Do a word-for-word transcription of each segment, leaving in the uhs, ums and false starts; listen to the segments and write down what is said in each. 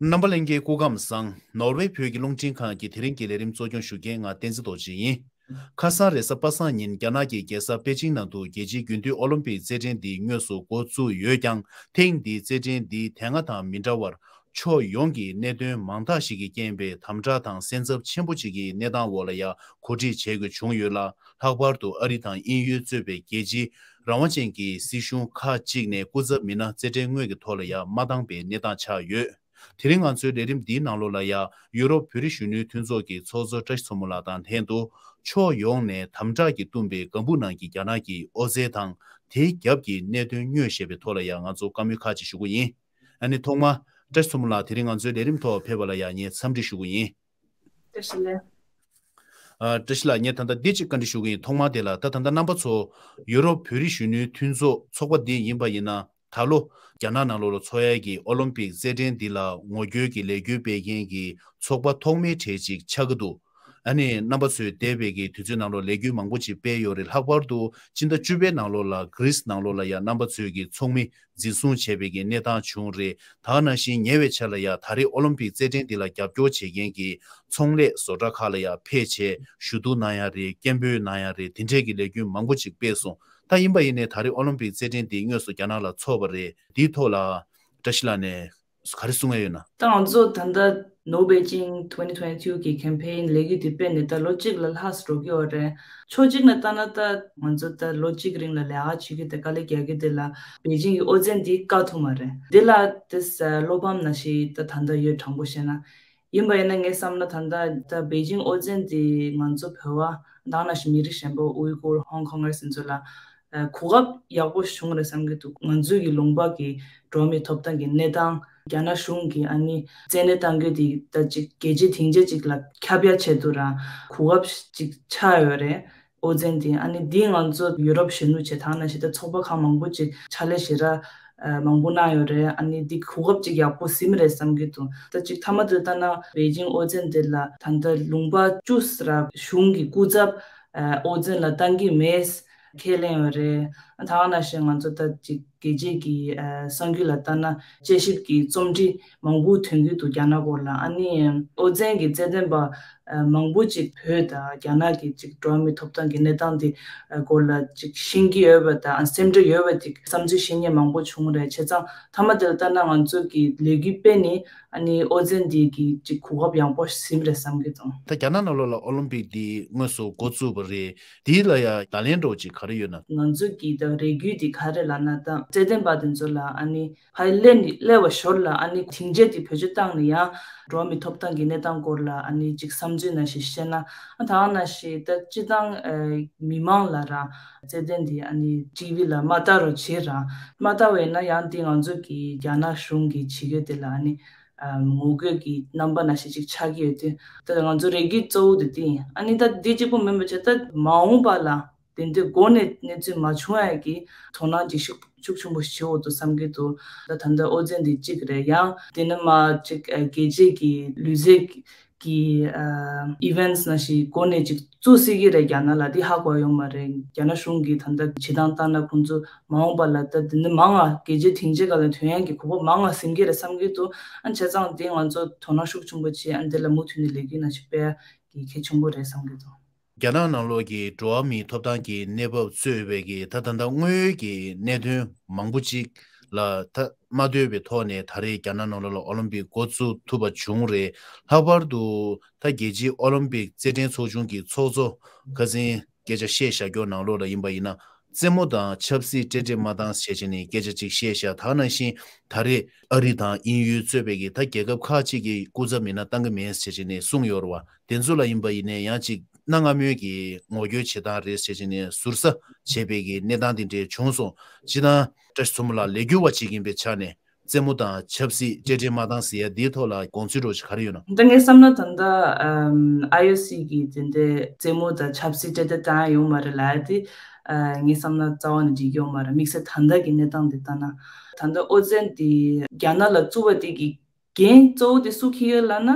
རྣམ་པ་ལྷན་རྒྱས་སྐུ་ཁམས་བཟང་། ནོར་ཝེ་བོད་ཀྱི་རླུང་འཕྲིན་ཁང་གི་དེ་རིང་གི་ལས་རིམ་གཙོ་སྐྱོང་ཞུ་མཁན་ང་བསྟན་འཛིན་རྡོ་རྗེ་ཡིན། ཁ་སང་རེས་གཟའ་པ་སངས་ཉིན་རྒྱ་ནག་གི་རྒྱལ་ས་པེ་ཅིང་ནང་དུ་རྒྱལ་སྤྱིའི་དགུན་དུས་ཨོ་ལིམ་པིག་རྩེད་འགྲན་འདི་དངོས་སུ་འགོ་བཙུགས་ཡོད་ཀྱང་། ཐེངས་འདིའི་རྩེད་འགྲན་འདི་དེ་སྔ་དང་མི་འདྲ་བར། ཕྱོགས་ཡོངས་ཀྱི་གནད་དོན་མང་དག་ཞིག་གི་རྐྱེན་པས་དམ་དྲག་དང་སེམས་འཚབ་ཆེན་པོ་ཞིག་གི་གནས་སྟངས་འོག་ལ་ཡང་གོ་སྒྲིག་བྱེད་དགོས་བྱུང་ཡོད་ལ། ལྷག་པར་དུ་ཨ་རི་དང་དབྱིན་ཡུལ་གཙོས་པའི་རྒྱལ་སྤྱིའི་རང་དབང་ཅན་གྱི་སྲིད་གཞུང་ཁག་ཅིག་ནས་སྐུ་ཚབ་མི་སྣ་རྩེད་འགྲན་དངོས་ཀྱི་ཐོག་ལ་ཡང་མ་བཏང་པའི་གནས་སྟངས་ཆགས་ཡོད། དེ་རིང་ང་ཚོའི་ལས་རིམ་འདིའི་ནང་ལོགས་ལ་ཡང་ཡུ་རོབ་བོད་རིགས་གཞོན་ནུའི་མཐུན་ཚོགས་ཀྱི་ཚོགས་གཙོ་བཀྲ་ཤིས་མཚོ་མོ་ལགས་དང་ལྷན་དུ། ཕྱོགས་ཡོངས་ནས་དམ་དྲག་གིས་བཏུམས་པའི་སྒམ་པོ་ནང་གི་རྒྱ་ནག་གི་ཨོ་རྩལ་དང་། དེའི་རྒྱབ་ཀྱི་གནད་དོན་དངོས་ཞེས་པའི་ཐོག་ལ་ཡང་ང་ཚོ་བཀའ་མོལ་ཁག་ཅིག་ཞུ་གི་ཡིན། ཨ་ནི་ཐོག་མར་བཀྲ་ཤིས་མཚོ་མོ་ལགས་དེ་རིང་ང་ཚོའི་ལས་རིམ་ཐོག་ཕེབས་པ་ལ་ཡང་ངས་འཚམས་འདྲི་ཞུ་གི་ཡིན། བཀྲ་ཤིས་བདེ་ལེགས། ཨ། བཀྲ་ཤིས་ལགས། ངས་ད་ལྟ་འདི་གཅིག་བཀའ་འདྲི་ཞུ་གི་ཡིན། ཐོག་མར་དེ་ལ་ད་ད་ལྟ་རྣམ་པ་ཚོ་ཡུ་རོབ་བོད་རིགས་གཞོན་ནུའི་མཐུན་ཚོགས་ཚོགས་པ་འདི་ཡིན་པ་ཡིན་ན། ད་ལོ་རྒྱ་ནག་ནང་ལོགས་ལ་འཚོགས་ཡ་གི་ཨོ་ལིམ་པིག་རྩེད་འགྲན་འདི་ལ་ངོ་རྒོལ་གྱི་ལས་འགུལ་སྤེལ་མཁན་གྱི་ཚོགས་པ་ཐོག་མའི་གྲས་ཅིག་ཆགས་ཀྱི་འདུག་ཨ་ནི་རྣམ་པ་ཚོས་འདས་པའི་གི་དུས་ཚོད་ནང་ལོགས་ལས་འགུལ་མང་པོ་ཅིག་སྤེལ་ཡོད་རེད། ལྷག་པར་དུ་སྤྱི་ཟླ་བཅུ་པའི་ནང་ལོགས་ལ་གྷི་རིས་ནང་ལོགས་ལ་ཡང་རྣམ་པ་ཚོས་གི་ཚོགས་མི་འཛིན་བཟུང་བྱས་པའི་གི་གནས་སྟངས་བྱུང་རེད། ད་ག་ནང་བཞིན་ཉེ་བའི་ཆར་ལ་ཡང་ད་རེས་ཨོ་ལིམ་པིག་རྩེད་འགྲན་འདི་ལ་རྒྱབ་སྐྱོར་བྱེད་མཁན་གྱི་ཚོང་ལས་བཟོ་གྲྭ་ཁག་ལ་ཡང་ཕེབས་བྱས་ཞུ་གཏུག་གནང་ཡ་རེད། སྐད་འབོད་གནང་ཡ་རེད། དེ་འདྲས་ཀྱི་ལས་འགུལ་མང་པོ་ཅིག་སྤེལ་སོང་། ད་ཡིན་པ་ཡིན་ནའི་ད་རེས་ཨོ་ལིམ་པིག་རྩེད་འགྲན་འདི་དངོས་སུ་རྒྱ་ནག་ལ་འཚོགས་པ་རེད། འདིའི་ཐོག་ལ་བཀྲ་ཤིས་ལགས་ནས་ག་རེ་གསུང་ཡ་ཡོད་ན། ད་ང་ཚོ་ད་ལྟ་No Beijing twenty twenty-two གི་ཁེམ་པེན་ལས་འགུལ་འདི་སྤེལ་ནས་ད་ལོ་གཅིག་ལ་ལྷག་འགྲོ་གི་ཡོད་རེད། ཕྱོགས་གཅིག་ནས་ལྟ་ན་ད་ང་ཚོ་ད་ལོ་གཅིག་རིང་ལ་ལས་ཀ་བྱེད་ཀྱི་དེ་དཀའ་ལས་རྒྱག་གི་དེ་ལ་པེ་ཅིང་གི་ཨོ་རྩལ་འདི་བཀག་ཐུབ་མ་རེད། འདི་ལ་དེ་བློ་ཕམ་ནང་བཞིན་ད་ད་ལྟ་ཡོད། དྲང་པོ་བཤད་ན། ཡིན་པ་ཡིན་ན་ངས་བསམ་ན་ད་ལྟ་ད་པེ་ཅིང་ཨོ་རྩལ་འདི་ང་ཚོ་བོད་པ་ད་ག་ནང་བཞིན་མི་རིགས་གཞན་པ་ཨུའི་གུར་ཧོང་ཀོང་ངར་སི་ཚོ་ལ་གོ་སྐབས་ཡག་པོ་བྱུང་རེད་བསམ་གྱི་འདུག་ང་ཚོའི་གི་ལུང་པ་གི་འགྲོ་བ་མིའི་ཐོབ་ཐང་གི་གནས་སྟངས། རྒྱ་ནག་གཞུང་གིས་ཨ་ནི་བཙན་གནོན་གཏང་རྒྱུ་དེ་ད་ཅིག་རྒྱལ་སྤྱིའི་སྡིངས་ཆ་ཅིག་ལ་ཁྱབ་ཡ་ཆེད་དུ་རང་གོ་སྐབས་ཅིག་ཆགས་ཡོད་རེད། ཨོ་རྩལ་འདི་ཨ་ནི་འདི་ང་ཚོ་ཡུ་རོབ་གཞོན་ནུ་བྱེད་སྟངས་ནང་བཞིན་ད་ཚོགས་པ་ཁག་མང་པོ་ཅིག་ཕྱག་ལས་ཞེ་དྲག་མང་པོ་གནང་ཡོད་རེད། ཨ་ནི་འདི་གོ་སྐབས་ཅིག་ཡག་པོ་ཟིན་རེད་བསམ་གྱི་འདུག་ད་ཅིག་མཐའ་མ་དེ་ལྟ་ན་པེ་ཅིང་ཨོ་རྩལ་འདི་ལ་ད་ལྟ་ལུང་པ་བཅུ་ཙམ་གཞུང་གི་སྐུ་ཚབ་ཨོ་རྩལ་ལ་བཏང་གི་མེད། ཁས་ལེན་ཡོད་རེད། ད་ག་ནང་བཞིན་ང་ཚོ་ད་ཅིག་རྒྱལ་སྤྱིའི་གི་ཨ་གསར་འགྱུར་ལ་ལྟ་ན་དཔྱད་ཞིབ་ཀྱི་རྩོམ་བྲིས་མང་པོ་ཐོན་གྱི་འདུག་རྒྱ་ནག་སྐོར་ལ། ཨ་ནི་ཨོ་རྩལ་གྱི་རྩེད་འགྲན་པ་ཨ་མང་པོ་ཅིག་བོད་དང་རྒྱ་ནག་གི་ཅིག་འགྲོ་བ་མིའི་ཐོབ་ཐང་གི་གནས་སྟངས་དེ་སྐོར་ལ་ཅིག་ཤེས་ཀྱི་ཡོད་པ་དང་སེམས་ཁྲལ་ཡོད་པ་ཅིག་བསམ་ཚུལ་བཤད་མཁན་མང་པོ་བྱུང་རེད། བྱས་ཙང་མཐའ་མ་དེ་ལ་ལྟ་ན་ང་ཚོ་གི་ལས་འགུལ་སྤེལ་ནས་ཨ་ནི་ཨོ་རྩལ་འདི་གི་ཅིག་གོ་སྐབས་ཡག་པོ་ཟིན་རེད་བསམ་གྱི་འདུག་ད་རྒྱ་ནག་ནང་ལོགས་ལ་ཨོ་ལིམ་པིག་འདི་དངོས་སུ་འགོ་བཙུགས་པ་རེད། འདི་ལ་ཡང་བརྡ་ལན་འདྲ་བོ་ཅིག་ག་རེ་ཡོད་ན། ང་ཚོ་གི་ད་རེ་སྐུལ་འདི་ག་རེ་ལབ་ན་ད་རྩེད་འགྲན་པ་དེ་ཚོ་ལ་ཨ་ནི་ཕ་ཡི་སླེབས་ནི་སླེབས་པ་ཞོར་ལ་ཨ་ནི་སྡིངས་ཆ་དེ་བེད་སྤྱོད་བཏང་ནས་ཡང་འགྲོ་བ་མིའི་ཐོབ་ཐང་གི་གནས་སྟངས་སྐོར་ལ་ཨ་ནི་ཅིག་བསམ་ཚུལ་ནང་བཞིན་བཤད་ན། ཨ་ད་ག་ནང་བཞིན་ད་སྤྱི་བཏང་ཨ་མི་མང་ལ་ར་རྩེད་འགྲན་འདི་ཨ་ནི་ཊི་ཝི་ལ་མ་ལྟ་རོགས་བྱེད་ར། མ་ལྟ་བས་ན་ཡང་འདི་ང་ཚོ་གི་རྒྱ་ནག་གཞུང་གི་བྱེད་སྒོ་དེ་ལ་ཨ་ནི་ཨ་ངོ་རྒོལ་གྱི་རྣམ་པ་ནང་བཞིན་ཅིག་ཆགས་ཀྱི་ཡོད་དུས། ད་ང་ཚོ་རེ་སྐུལ་གཙོ་བོ་དེ་དེ་ཡིན། ཨ་ནི་ད་འདི་གཅིག་པོ་མིན་པ་བྱས་ད་མ་འོངས་པ་ལ་དེ་འདྲའི་འགོ་ནས་གནས་ཚུལ་མ་བྱུང་ཡ་གི་དོ་སྣང་ཅིག་ཤུགས་ཤུགས་ཆེན་པོ་བྱེད་འོ་དོ་བསམ་གྱི་འདུག་ད་ད་ལྟ་ཨོ་རྩལ་འདི་གཅིག་རེད། ཡང་དེ་ནས་མ་ཅིག་ཨ་རྒྱལ་སྤྱིའི་གི་ལུས་རྩལ་གྱི་ཨ་ཨི་ཝེན་ཊི་ནང་བཞིན་འགོ་ནས་ཅིག་བཙུགས་སྲིད་ཀྱི་རེད། རྒྱ་ནག་ལ་འདི་ཧ་གོ་ཡོད་མ་རེད། རྒྱ་ནག་གཞུང་གིས་ད་ལྟ་བྱེད་སྟངས་ལྟར་ན་ཁོང་ཚོ་མ་འོངས་པ་ལ་ད་འདི་ནི་མང་ང་རྒྱལ་སྤྱིའི་སྡིངས་ཆའི་སྒང་ལ་ཐོན་ཡག་གི་གོ་སྐབས་མང་ང་ཟིན་གྱི་རེད་བསམ་གྱི་འདུག་ཨ་བྱས་ཙང་འདི་ང་ཚོ་དོ་སྣང་ཤུགས་ཆེན་པོ་བྱེད། ཨ་འདི་ལ་མུ་མཐུད་ནས་ལས་འགུལ་ནང་བཞིན་སྤེལ་ཡག་གི་གལ་ཆེན་པོ་རེད་བསམ་གྱི་འདུག་རྒྱ་ནག་ནང་ལོགས་ཀྱི་འགྲོ་བ་མིའི་ཐོབ་ཐང་གི་གནས་བབ་གཙོས་པའི་གི་ད་ད་ལྟ་དངོས་ཡོད་ཀྱི་གནད་དོན་མང་པོ་ཅིག་ལ་ད་མ་ལྟོས་པའི་ཐོག་ནས་ད་རེས་རྒྱ་ནག་ནང་ལོགས་ལ་ཨོ་ལིམ་པིག་འགོ་བཙུགས་ཐུབ་པ་བྱུང་རེད། ལྷག་པར་དུ་ད་རྒྱལ་སྤྱིའི་ཨོ་ལིམ་པིག་རྩེད་འགྲན་ཚོགས་ཆུང་གི་ཚོགས་གཙོ་ཁ་སང་སྐད་ཆ་བཤད་བཞག་རྒྱུ་ནང་ལོགས་ལ་ཡིན་པ་ཡིན་ན། རྩེད་མོ་དང་ཆབ་སྲིད་འབྲེལ་འདྲིས་མ་བཏང་ཟེར་བྱས་ནས་སྐད་ཆ་ཅིག་བཤད་བཞག་ད་ག་ནང་བཞིན་ད་རེས་ཨ་རི་དང་དབྱིན་ཡུལ་གཙོས་པའི་གི་ད་རྒྱལ་ཁབ་ཁག་ཅིག་གི་སྐུ་ཚབ་མི་སྣ་བཏང་གི་མེད་ཟེར་བྱས་ནས་གསུངས་ཡོད་རེད་བ། དེ་ཚོ་ལ་ཡིན་པ་ཡིན་ནའི་ཡང་ཅིག་གནའ་སྔ་མོའི་གི་ངོ་རྒོལ་བྱེད་སྟངས་རེད་ཟེར་བྱས་ནས་ཟུར་ཟ་བྱས་པའི་གི་གནས་སྟངས་དེ་འདྲས་བྱུང་སོང་། སྤྱིར་བཏང་བཀྲ་ཤིས་མཚོ་མོ་ལགས་ལས་འགུལ་བ་ཅིག་ཡིན་པའི་ཆ་ནས་རྩེད་མོ་དང་ཆབ་སྲིད་འབྲེལ་འདྲིས་མ་བཏང་ཟེར་ཡ་འདིའི་ཐོག་ལ་དགོངས་ཚུལ་འདྲ་བོ་ཅིག་ག་རེ་ཡོད་ན། ད་ངས་བསམ་ན་ད་ལྟ་ཨམ་ཨའི་ཨོ་སི་གི་དེ་འདྲའི་རྩེད་མོ་དང་ཆབ་སྲིད་འབྲེལ་འདྲིས་བཏང་ཡ་ཡོད་མ་རེད་ལབ་ཡ་དེ་ཨ་ངས་བསམ་ན་རྩ་བ་ནས་འགྲིག་གི་ཡོད་མ་རེད། དམིགས་བསལ་ད་ལྟ་གི་གནས་སྟངས་འདི་ལྟ་ན། ད་ལྟ་ཨོ་རྩལ་འདི་རྒྱ་ནག་ལ་བཙུགས་པ་དེ་གི་འགན་གཙོ་བོ་དེ་སུ་འཁྱེར་ཡོད་ལབ་ན་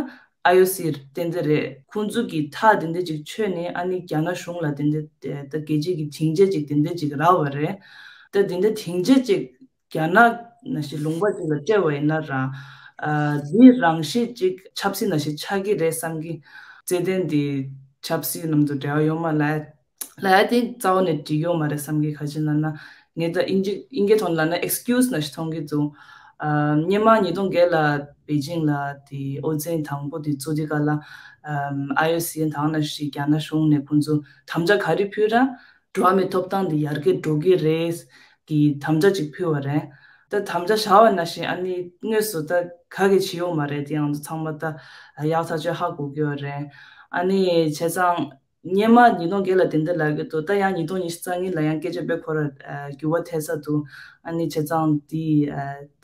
ཨའི་ཨོ་སི་ཏན་ཏན་རེད། ཁོང་ཚོ་གིས་ཐག་དེ་འདྲ་ཅིག་ཆོད་ནས་ཨ་ནི་རྒྱ་ནག་གཞུང་ལ་དེ་འདྲ་ད་རྒྱལ་སྤྱི་གི་སྡིངས་ཆ་ཅིག་དེ་འདྲ་ཅིག་རག་པ་རེད། ད་དེ་འདྲ་སྡིངས་ཆ་ཅིག་རྒྱ་ནག་ནང་བཞིན་ལུང་པ་ཅིག་ལ་སྤྲད་པ་ཡིན་ན་རང་ ཨ་འདི་རང་བཞིན་ཅིག་ཆབ་སྲིད་ནང་བཞིན་ཆགས་ཀྱི་རེད་བསམ་གི། བརྩེ་ལྡན་འདི་ཆབ་སྲིད་ནང་དུ་འབྲེལ་བ་ཡོད་མ་ལ་ལ་ཡ་དེ་རྩ་བ་ནས་འགྲིག་ཡོད་མ་རེད་བསམ་གི། ག་ཅི་ལབ་ན་ངས་ད་ཨིན་ཇི་ཨིན་སྐད་ཐོག་ནས་ལབ་ན་ཨེགས་ཀིའུ་སི་ནང་བཞིན་མཐོང་གི་འདུག་ཨ་སྔོན་མ་ཉིས་སྟོང་བརྒྱད་ལ་པེ་ཅིང་ལ་དེ་ཨོ་རྩལ་དང་པོ་དེ་བཙུགས་དུས་སྐབས་ལ་ཨམ་ཨའི་ཨོ་སི་དང་ནང་བཞིན་རྒྱ་ནག་གཞུང་ནས་ཁོང་ཚོ་དམ་བཅའ་ག་རེ་ཕུལ་ར། འགྲོ་བ་མིའི་ཐོབ་ཐང་དེ་ཡར་རྒྱས་འགྲོ་གི་རེད་ཀྱི་དམ་བཅའ་ཅིག་ཕུལ་བ་རེད། ད་དམ་བཅའ་བཞག་པ་ནང་བཞིན་ཨ་ནི་དངོས་སུ་ད་ག་གེ་བྱེད་ཡོད་མ་རེད། དེ་ཡང་ཚང་མ་ད་ཡག་ཐག་ཆོད་ཧ་གོ་གི་ཡོད་རེད། ཨ་ནི་བྱས་ཙང་སྔོན་མ་ཉིས་སྟོང་བརྒྱད་ལ་དེ་འདྲ་ལབ་ཀྱི་འདུག་ད་ཡང་ཉིས་སྟོང་ཉི་ཤུ་རྩ་གཉིས་ལ་ཡང་སྐད་ཆ་དཔེ་ཁོ་ར་འགྱུར་བ་ཐེབས་ས་འདུག་ཨ་ནི་བྱས་ཙང་དེ་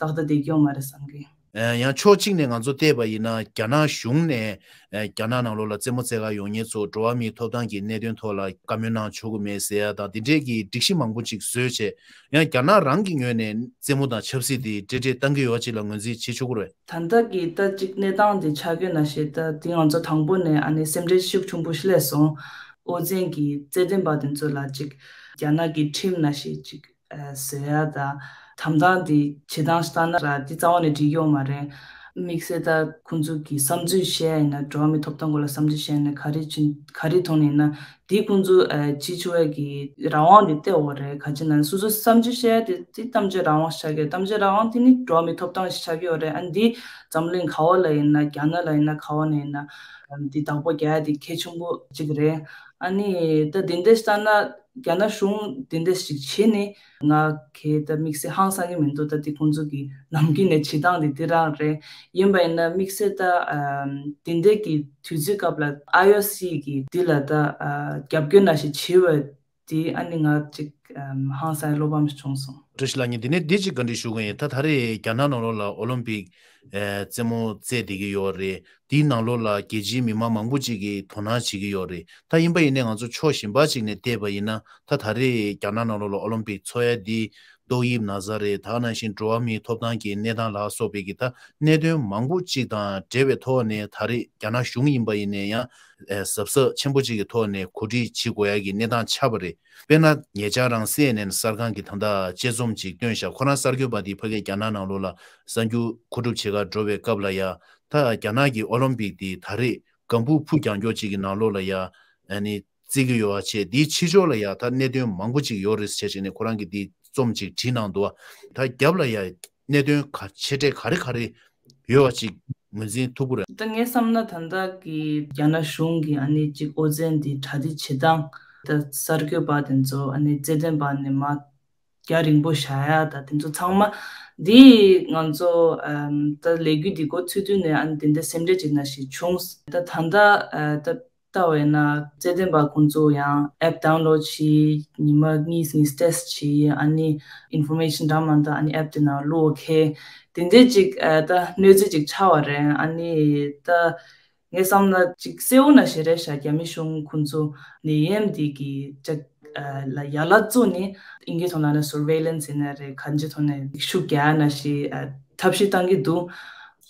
ཏག་ཏག་བསྡད་ཀྱི་ཡོད་མ་རེད་བསམ་གི། ཡང་ཕྱོགས་གཅིག་ནས་ང་ཚོ་བལྟས་པ་ཡིན་ན་རྒྱ་ནག་གཞུང་ནས་རྒྱ་ནག་ནང་ལོགས་ལ་རྩེད་མོ་རྩེ་ག་ཡོང་མཁན་ཚོ་འགྲོ་བ་མིའི་ཐོབ་ཐང་གི་གནད་དོན་ཐོག་ལ་བཀའ་མོལ་གནང་ཆོག་གི་མེད་ཟེར་ཡ་དང་དེ་འདྲས་ཀྱི་སྒྲིག་གཞི་མང་པོ་ཅིག་བཟོས་བྱས་ཡང་རྒྱ་ནག་རང་གི་ངོས་ནས་རྩེད་མོ་དང་ཆབ་སྲིད་དེ་འབྲེལ་འདྲིས་གཏང་གི་ཡོད་པ་ཅིག་ལ་ངོས་འཛིན་བྱེད་ཆོག་གི་རེད། ད་ལྟ་གི་ད་ཅིག་གནས་སྟངས་དེ་ཆགས་ཡོད་ན་ཞེས་ད་དེ་ང་ཚོ་དང་པོ་ནས་ཨ་ནི་སེམས་ཁྲལ་ཤུགས་ཆེན་པོ་ཞིག་སླེབས་སོང་། ཨོ་རྩལ་གྱི་རྩེད་འགྲན་པ་དེ་ཚོ་ལ་ཅིག་རྒྱ་ནག་གི་ཁྲིམས་ནང་བཞིན་ཅིག་ཨ་བཟོ་ཡ་ད་དམ་དྲག་དེ་བྱེད་སྟངས་ཤིག་བཏང་ན་ར་དེ་རྩ་བ་ནས་འགྲིག་ཡོད་མ་རེད། དམིགས་བསལ་ད་ཁོང་ཚོ་གི་བསམ་ཚུལ་བཤད་ཡ་ཡིན་ན་འགྲོ་བ་མིའི་ཐོབ་ཐང་སྐོར་ལ་བསམ་ཚུལ་བཤད་ཡ་ཡིན་ན་ག་རེ་བྱིན་ག་རེ་ཐོག་ནས་ཡིན་ན་དེ་ཁོང་ཚོ་ཨ་བྱེད་ཆོག་ཡ་གི་རང་དབང་དེ་སྟེར་བ་རེད། ག་ཅི་ན་སོ་སོ་བསམ་ཚུལ་བཤད་ཡ་དེ་དེ་གཏམ་བརྗོད་རང་དབང་ཞིག་ཆགས་ཀྱི་ཡོད། གཏམ་བརྗོད་རང་དབང་དེ་ནི་འགྲོ་བ་མིའི་ཐོབ་ཐང་ཞིག་ཆགས་ཀྱི་ཡོད་རེད། ཨ་ནི་འདི་འཛམ་གླིང་ག་བ་ལ་ཡིན་ན་རྒྱ་ནག་ལ་ཡིན་ན་ག་བ་ན་ཡིན་ན་འདི་བདག་པོ་རྒྱག་ཡ་དེ་གལ་ཆེན་པོ་གཅིག་རེད། ཨ་ནི་ད་དེ་འདྲ་ཞིག་བཏང་ན་རྒྱ་ནག་གཞུང་དེ་འདྲ་ཞིག་བྱས་ནས་ང་གི་ད་དམིགས་བསལ་ཧང་སང་གི་མི་འདུག་ད་དེ་ཁོང་ཚོ་གི་ནམ་རྒྱུན་ནས་བྱེད་སྟངས་དེ་དེ་རང་རེད། ཡིན་པ་ཡིན་ན་དམིགས་བསལ་ད་ཨམ་དེ་འདྲ་གི་དུས་ཚོད་སྐབས་ལ་ཨའི་ཨོ་སི་གི་འདི་ལ་ད་ཨ་རྒྱབ་སྐྱོར་ནང་བཞིན་བྱས་པ་དེ་ཨ་ནི་ང་ཅིག་ཨམ་ཧང་སང་བློ་ཕམ་ཞིག་བྱུང་སོང་། བཀྲ་ཤིས་ལགས་ངས་འདི་ནས་འདི་ཅིག་བཀའ་འདྲི་ཞུ་གི་ཡིན། ད་ད་རེས་རྒྱ་ནག་ནང་ལོགས་ལ་ཨོ་ལིམ་པིག་ཨེ་རྩེད་མོ་རྩེ་བསྡད་ཀྱི་ཡོད་རེད། དེའི་ནང་ལོགས་ལ་རྒྱལ་སྤྱིའི་མི་མང་མང་པོ་ཅིག་གིས་དོ་སྣང་བྱེད་ཀྱི་ཡོད་རེད། ད་ཡིན་པ་ཡིན་ནའི་ང་ཚོ་ཕྱོགས་གཞན་པ་ཅིག་ནས་བལྟས་པ་ཡིན་ན་ད་ད་རེས་རྒྱ་ནག་ནང་ལོགས་ལ་ཨོ་ལིམ་པིག་འཚོགས་ཡ་འདི་ཏོག་དབྱིབས་ན་ཚ་རེད། ད་ག་ནང་བཞིན་འགྲོ་བ་མིའི་ཐོབ་ཐང་གི་གནས་སྟངས་ལ་སོགས་པའི་གི་ད་གནད་དོན་མང་པོ་ཅིག་དང་འབྲེལ་བའི་ཐོག་ནས་ད་རེས་རྒྱ་ནག་གཞུང་ཡིན་པ་ཡིན་ནའི་ཡང་ཨེ་གཟབ་གཟབ་ཆེན་པོ་ཅིག་གི་ཐོག་ནས་གོ་སྒྲིག་བྱེད་དགོས་ཡ་གི་གནས་སྟངས་ཆགས་པ་རེད། དཔེར་ན་ཉེ་ཆར་རང་སི་ཨེན་ཨེན་གསར་ཁང་གིས་ད་ལྟ་དཔྱད་རྩོམ་ཅིག་བཏོན་ཤག་ཁོ་རང་གསར་འགོད་པ་དེ་ཕ་གིའི་རྒྱ་ནག་ནང་ལོགས་ལ་གསར་འགྱུར་མཁོ་སྒྲུབ་བྱེད་གར་འགྲོ་བའི་སྐབས་ལ་ཡ་ད་རྒྱ་ནག་གི་ཨོ་ལིམ་པིག་དེ་ད་རེས་ལྒང་བུ་ཕུ་རྒྱང་མགྱོགས་ཅིག་གི་ནང་ལོགས་ལ་ཡ་ཨ་ནི་རྩེ་གི་ཡོད་པ་བྱས། དེའི་ཕྱི་ཕྱོགས་ལ་ཡ་ད་གནད་དོན་མང་པོ་ཅིག་ཡོད་རེད་ཟེར་བྱས་ནས་ཁོ་རང་གིས་དེ་རྩོམ་ཅིག་བྲིས་གནང་འདུག་ད་རྒྱབ་ལ་ཡ་གནད་དོན་ག་ཆེ་གྲས་ག་རེ་ག་རེ་ཡོད་པ་ཅིག་ངོས་འཛིན་ཐུབ་ཀྱི་རེད། ད་ངས་བསམ་ན་ད་ལྟ་གི་རྒྱ་ནག་གཞུང་གིས་ཨ་ནི་གཅིག་ཨོ་རྩལ་འདི་གྲ་སྒྲིག་བྱེད་སྟངས། ད་གསར་འགོད་པ་དེ་ཚོ་ཨ་ནི་རྩེད་འགྲན་པ་ནས་མར་རྒྱ་རིང་པོ་བཞག་ཡ་ད་དེ་ཚོ་ཚང་མ་འདི་ང་ཚོ་ཨམ་ད་ལས་འགུལ་འདི་འགོ་ཚུགས་དུས་ནས་ཨ་ནི་དེ་འདྲ་སེམས་ཁྲལ་ཅིག་ནང་བཞིན་བྱུང་། ད་ད་ལྟ་ཨ་ད་ལྟ་བས་ན་རྩེད་འགྲན་པ་ཁོང་ཚོ་ཡང་ཨེབ་ཌའུན་ལོཌ་བྱས། ཉི་མ་གཉིས་གཉིས་ཊེ་སི་ཊི་བྱས། ཨ་ནི་ཨིན་ཕོར་མེ་ཤན་འདྲ་མི་འདྲ་ཨ་ནི་ཨེབ་དེ་ནང་བླུགས། ཨོ་ཁེ། དེ་འདྲའི་ཅིག་ཨ་ད་གནས་ཚུལ་ཅིག་ཆགས་པ་རེད། ཨ་ནི་ད་ངས་བསམ་ན་ཅིག་གསལ་བོ་ནང་བཞིན་རེད་ཤག་རྒྱ་མི་གཞུང་ཁོང་ཚོ་ནད་ཡམས་འདི་གི་ཅིག་ཨ་ལ་ཡར་ལངས་བཙུགས་ནས་ཨིན་སྐད་ཐོག་ལ་ན་སུར་ཝེ་ལེན་སི་ཡིན་ན་རེད། གང་ཅིའི་ཐོག་ནས་ཤུགས་རྒྱག་ནང་བཞིན་ཨ་ཐབས་ཤེས་བཏང་གི་འདུག་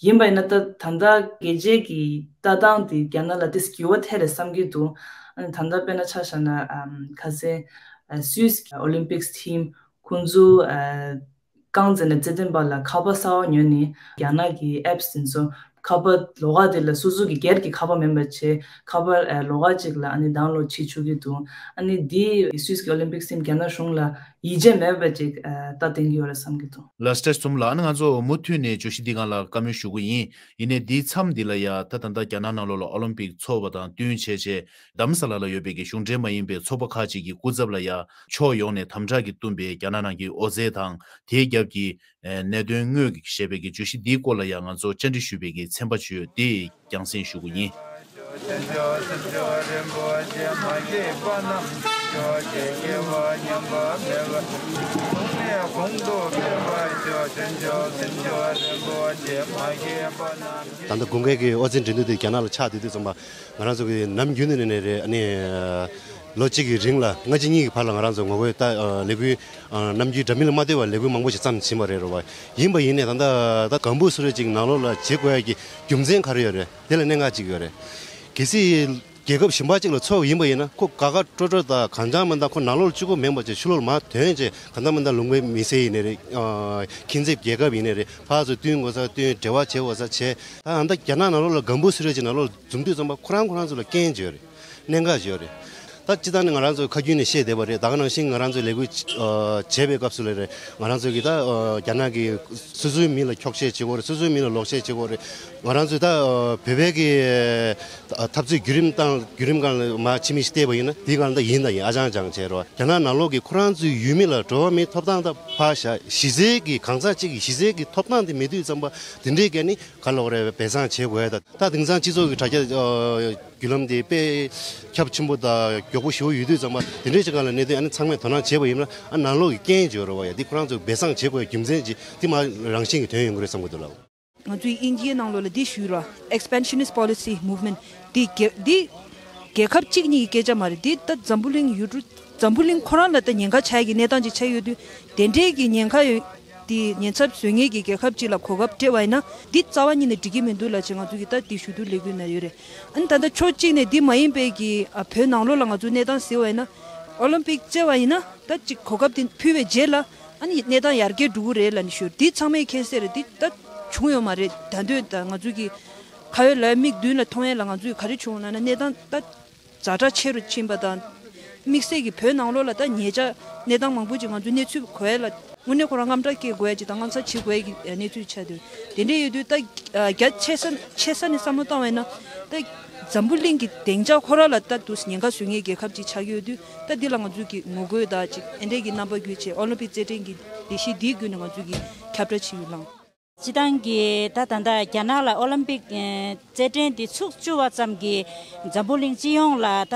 ཡིན་པ་ཡིན་ན་ད་ད་ལྟ་རྒྱལ་སྤྱིའི་གི་ལྟ་སྟངས་དེ་རྒྱ་ནག་ལ་ཏོག་ཙམ་འགྱུར་བ་ཐེབས་རེད་བསམ་གྱི་འདུག་ཨ་ནི་ད་ལྟ་དཔེར་ན་ཆ་བཞག་ན་ཨམ་ཁ་སང་ཨ་སུད་སི་གི་ཨོ་ལིམ་པིག་སི་ཊིམ་ཁོང་ཚོ་ཨ་རྐང་རྩེད་ནས་རྩེད་འགྲན་པ་ལ་ཁ་པར་གསར་པ་ཉོས་ནས་རྒྱ་ནག་གི་ཨེབ་སི་དེ་ཚོ་ཁ་པར་ལོགས་ཀ་དེ་ལ་སོ་སོ་གི་སྒེར་གྱི་ཁ་པར་མིན་པ་བྱས་ཁ་པར་ཨ་ལོགས་ཀ་ཅིག་ལ་ཨ་ནི་ཌའུན་ལོཌ་བྱེད་ཆོག་གི་འདུག་ཨ་ནི་འདི་སུད་སི་གི་ཨོ་ལིམ་པིག་སི་ཊིམ་རྒྱ་ནག་གཞུང་ལ་ཡིད་ཆེས་མེད་པ་ཅིག་ཨ་ལྟ་བསྟན་གྱི་ཡོད་རེད་བསམ་གྱི་འདུག་ལགས་སོ། བཀྲ་ཤིས་བདེ་ལེགས། ཨ་ནི་ང་ཚོ་མུ་མཐུད་ནས་བརྗོད་གཞི་འདི་སྒང་ལ་བཀའ་མོལ་ཞུ་གི་ཡིན། ཡིན་ནའི་འདིའི་མཚམས་འདི་ལ་ཡ་ད་ད་ལྟ་རྒྱ་ནག་ནང་ལོགས་ལ་ཨོ་ལིམ་པིག་འཚོགས་པ་དང་བསྟུན་བྱས་བྱས་རྡ་རམ་ས་ལ་ལ་ཡོད་པའི་གི་གཞུང་འབྲེལ་མ་ཡིན་པའི་ཚོགས་པ་ཁག་ཅིག་གི་སྐུ་ཚབ་ལ་ཡ་ཕྱོགས་ཡོངས་ནས་དམ་དྲག་གིས་བཏུམས་པའི་རྒྱ་ནག་ནང་གི་ཨོ་རྩལ་དང་དེའི་རྒྱབ་ཀྱི་ཨེ་གནད་དོན་དངོས་ཞེས་པའི་གི་བརྗོད་གཞི་འདིའི་སྐོར་ལ་ཡང་ང་ཚོ་བཅར་འདྲི་ཞུས་པའི་གི་ཚན་པ་ཚོས་འདི་རྒྱང་སྲིང་ཞུ་གི་ཡིན། ད་ལྟ་དགུན་ཁའི་གི་ཨོ་རྩལ་འགྲན་བསྡུར་དེ་རྒྱ་ནག་ལ་ཆགས་བསྡད་དུས་ཙམ་པ་ང་རང་ཚོ་གི་ནམ་རྒྱུན་ནས་ནས་རེད། ཨ་ནི་ལོ་གཅིག་གི་རིང་ལ་སྔ་ཕྱི་གཉིས་ཀྱི་བར་ལ་ང་རང་ཚོ་ངོ་རྒོལ་ལྟ་ལས་འགུལ་ནམ་རྒྱུན་འདྲ་མིན་ལ་མ་ལྟོས་པར་ལས་འགུལ་མང་པོ་ཞིག་བརྩམས་ཕྱིན་པ་རེད། རེད་བ། ཡིན་པ་ཡིན་ནའི་ད་ལྟ་ད་ལྒང་བུ་སུ་རེ་ཅིག་ནང་ལོགས་ལ་བྱེད་དགོས་ཡ་གི་རྒྱུ་མཚན་ག་རེ་ཡོད་རེད། དེ་ལ་གནད་འགག་ཅིག་ཡོད་རེད། གལ་སྲིད་ རྒྱལ་ཁབ་གཞན་པ་གཅིག་ལ་འཚོ་བ་ཡིན་པ་ཡིན་ན། ཁོ་དགའ་དགའ་སྤྲོ་སྤྲོ་དང་གང་ཅང་མི་འདང་། ཁོ་ནང་ལོགས་ལ་གཅིག་པོ་མིན་པ་བྱས་ཕྱི་ལོགས་ལ་མར་ཐོན་བྱས་གང་ལྟར་མི་འདང་། ལུང་པའི་མི་སེར་ཡིན་ནའི་རེད། ཨ། ཁྱིམ་མཚེས་རྒྱལ་ཁབ་ཡིན་ནའི་རེད། ཕར་ཚུར་བསྟུན་དགོས་ས་བསྟུན། འབྲེལ་བ་བྱེད་དགོས་ས་བྱས། ད་ཨ་ད་རྒྱ་ནག་ནང་ལོགས་ལ་སྒམ་པོ་སི་རེད་ཅིག་ནང་ལོགས་ལ་འཛོམས་དུས་ཙམ་པ་ཁོ་རང་ཁོ་རང་ཚོ་ལ་རྐྱེན་བྱོས་རེད། གནད་འགག་བྱོས་རེད། ད་སྤྱི་བཏང་ནས་ང་རང་ཚོ་ཁ་རྒྱུན་ནས་བཤད་བསྡད་པ་རེད། ད་ག་ནང་བཞིན་ང་རང་ཚོའི་ལས་འགུལ་ཨ་བྱེད་པའི་སྐབས་སུ་ལ་རེད། ང་རང་ཚོ་གིས་ད་ཨ་རྒྱ་ནག་གིས་སོ་སོའི་མི་ལ་འཁྱོག་བཤད་བྱེད་དགོས་རེད། སོ་སོའི་མི་ལ་ལོག་བཤད་བྱེད་དགོས་རེད། ང་རང་ཚོས་ད་ཨ་བོད་པའི་གི་ཨ་འཐབ་རྩོད་བརྒྱུད་རིམ་དང་བརྒྱུད་རིམ་སྒང་ལ་མར་ཕྱི་མིག་ཅིག་བལྟས་པ་ཡིན་ན། དེའི་སྒང་ལ་ད་ཡིན་དང་ཡིན། ཨ་ཅང་ཅང་བྱས་རོགས། རྒྱ་ནག་ནང་ལོགས་ཀྱི་ཁོ་རང་ཚོའི་ཡུལ་མི་ལ་འགྲོ་བ་མིའི་ཐོབ་ཐང་དང་ཕར་བཞག་གཞི་རྩའི་གི་གང་ཟག་གཅིག་གི་གཞི་རྩའི་གི་ཐོབ་ཐང་དེ་མེད་དུས་ཙམ་པ་དེ་འདྲའི་གི་ནི་ག་ལབ་དགོས་རེད། སྦས་གསང་བྱེད་དགོས་ཡ། ད་ད་དེང་སང་སྤྱི་ཚོགས་ཀྱི་དྲ་རྒྱ་ཨ་བརྒྱུད་ལམ་དེ་དཔེ་ཁྱབ་ཆེན་པོ་དང་མགྱོགས་པོ་ཞེ་པོ་ཡོད་དུས་ཙམ་པ། དེ་འདྲའི་ཅིག་སྒང་ལ་གནད་དོན་ཨ་ནི་ཚང་མས་དོ་སྣང་བྱས་པ་ཡིན་ན། ཨ་ནང་ལོགས་ཀྱི་རྐྱེན་བྱོས་རོགས་ཡ། འདི་ཁོ་རང་ཚོ་སྦས་གསང་བྱེད་དགོས་རྒྱུ་མཚན་ཅིག་འདི་མར་རང་བཞིན་གྱིས་ཐོན་ཡོང་གི་རེད་བསམ་གྱི་འདུག་ལགས། ང་ཚོའི་དབྱིན་ཇིའི་ནང་ལོགས་ལ་འདི་ཞུས་རོགས། Expansionist Policy Movement། འདི་རྒྱལ་འདི་རྒྱལ་ཁབ་གཅིག་གཉིས་ཀྱི་སྐད་ཆ་མ་རེད། འདི་ད་འཛམ་བུ་གླིང་ཡུལ་གྲུ། འཛམ་བུ་གླིང་ཁོ་རང་ལ་ད་ཉེན་ཁ་ཆགས་ཀྱི་གནས་སྟངས་ཅིག་ཆགས་ཡོད་དུས། དེ་འདྲའི་གི་ཉེན་ཁ་ཡོད། དེ་ཉེན་ཚབས་བཟོ་མཁན་གྱི་རྒྱལ་ཁབ་ཅིག་ལ་གོ་སྐབས་སྤྲད་པ་ཡིན་ན། འདི་རྩ་བ་ཉིད་ནས་འགྲིག་གི་མི་འདུག་ལབ་བྱས་ང་ཚོ་གིས་ད་འདི་ཞུ་གཏུག་ལས་འགུལ་ནང་ཡོད་རེད། ཨ་ནི་ད་ལྟ་ཕྱོགས་གཅིག་ནས་འདི་མ་ཡིན་པའི་གི་ཨ་བོད་ནང་ལོགས་ལ་ང་ཚོ་གནས་སྟངས་ཟེར་བ་ཡིན་ན། ཨོ་ལིམ་པིག་བརྩི་བ་ཡིན་ན་ད་ཅིག་གོ་སྐབས་དེ་ཕུལ་བའི་རྗེས་ལ་ཨ་ནི་གནས་སྟངས་ཡར་རྒྱས་འགྲོ་གི་རེད་ལབ་ནས་ཞུ། འདི་ཚང་མས་མཁྱེན་གསལ་རེད། འདི་ད་བྱུང་ཡོད་མ་རེད། ད་འདོད་ད་ང་ཚོ་གི་ཁ་ཡོད་ལག་ཡོད་མིག་མདུན་ལ་མཐོང་ཡས་ལ་ང་ཚོས་ག་རེ་བྱུང་ལབ་ན། གནས་སྟངས་ད་ཛ་དྲག་ཆེ་རུ་ཕྱིན་པ་དང་། དམིགས་བསལ་གྱི་བོད་ནང་ལོགས་ལ་ད་ཉེ་ཆར་གནས་སྟངས་མང་པོ་ཅིག་ང་ཚོས་གནས་ཚུལ་གོ་ཡས་ལ་དངོས་གནས་ཁོ་རང་དངངས་སྐྲག་སྐྱེ་དགོས་ཡས་ཅིག་དང་། དངངས་འཚབ་བྱེད་དགོས་ཡས་ཀྱི་གནས་ཚུལ་ཆགས་འདུག། དེ་འདྲ་ཡོད་དུས་ད་རྒྱ་ཆེ་ས་ཆེ་ས་ནས་བསམ་བློ་བཏང་བས་ན། ད་འཛམ་བུ་གླིང་གི་བདེ་འཇགས་ཁོ་རང་ལ་ད་དུ་ཉེན་ཁ་བཟོ་མཁན་རྒྱལ་ཁབ་ཅིག་ཆགས་ཀྱི་ཡོད་དུས། ད་འདི་ལ་ང་ཚོས་ཀྱི་ངོ་རྒོལ་དང་ཅིག་ཨེ་འདྲས་ཀྱི་རྣམ་པ་བརྒྱུད་བྱས་ཨོ་ལིམ་པིག་རྩེད་འགྲན་གྱི་ལས་གཞི་འདིའི་བརྒྱུད་ནས་ང་ཚོས་ཀྱི་ཁྱབ་བསྒྲགས་བྱེད་ཡུལ་ལང་། སྤྱི་བཏང་གི་ད་ད་ལྟ་རྒྱ་ནག་ལ་ཨོ་ལིམ་པིག་ཨེ་རྩེད་འགྲན་འདི་ཚུགས་བཅུག་པ་ཙམ་གྱིས་འཛམ་བུ་གླིང་སྤྱི་ཡོངས་ལ་ད་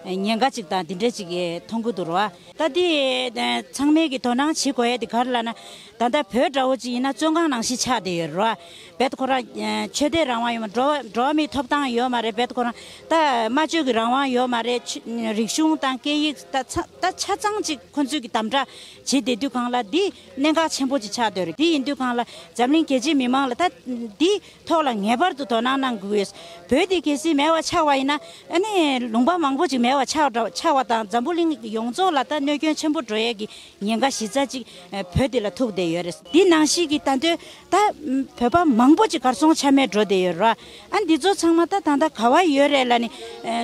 ཉེན་ཁ་ཅིག་དང་འདི་འདྲ་ཅིག་མཐོང་གི་འདུག་ར། ད་འདི་ཨེ་ཚང་མས་ཀྱི་དོ་སྣང་བྱེད་དགོས་ཡ་འདི་ག་རེ་ལབ་ན། ད་ལྟ་བོད་འདྲ་བོ་ཅིག་ཡིན་ན་བཙོན་ཁང་ནང་བཞིན་ཆགས་བསྡད་ཡོད་ར། རྦད་ཁོ་རང་ཨེ་ཆོས་དད་རང་དབང་ཡོད་མ། འགྲོ་འགྲོ་བ་མིའི་ཐོབ་ཐང་ཡོད་མ་རེད། རྦད་ཁོ་རང་ད་སྨྲ་བརྗོད་ཀྱི་རང་དབང་ཡོད་མ་རེད། ཆོས་རིག་གཞུང་དང་སྐད་ཡིག་ད་ཆ་ད་ཆ་ཚང་ཅིག་ཁོ་ཚོས་ཀྱི་དམ་དྲག་བྱེད་བསྡད་དུས་སྒང་ལ་འདི་གནད་འགག་ཆེན་པོ་ཅིག་ཆགས་བསྡད་རེད། འདི་ཡིན་དུས་སྒང་ལ་འཛམ་གླིང་རྒྱལ་སྤྱིའི་མི་མང་ལ་ད་འདི་ཐོག་ལ་ངེས་པར་དུ་དོ་སྣང་གནང་དགོས་ཡོད། བོད་འདི་གལ་སྲིད་མེད་པ་ཆགས་པ་ཡིན་ན། ཨ་ནི་ལུང་པ་མང་པོ་ཅིག་མེད་པ་ཆགས་འགྲོ་ཆགས་པ་དང་། འཛམ་བུ་གླིང་ཡོངས་རྫོགས་ལ་ད་གནོད་སྐྱོན་ཆེན་པོ་འགྲོ་ཡས་ཀྱི་ཉེན་ཁ་གཞི་རྩ་ཅིག་བོད་འདི་ལ་ཐུག་བསྡད་ཡོད་རེད། འདི་ནང་བཞིན་གྱི་ད་འདོད་ད་བོད་པ་མང་པོ་ཅིག་གར་སོང་ཆ་མེད་འགྲོ་བསྡད་ཡོད་རེད། ཨ་འདི་ཚོ་ཚང་མ་ད་ད་ལྟ་ག་བ་ཡོད་རེད་ལབ་ནི།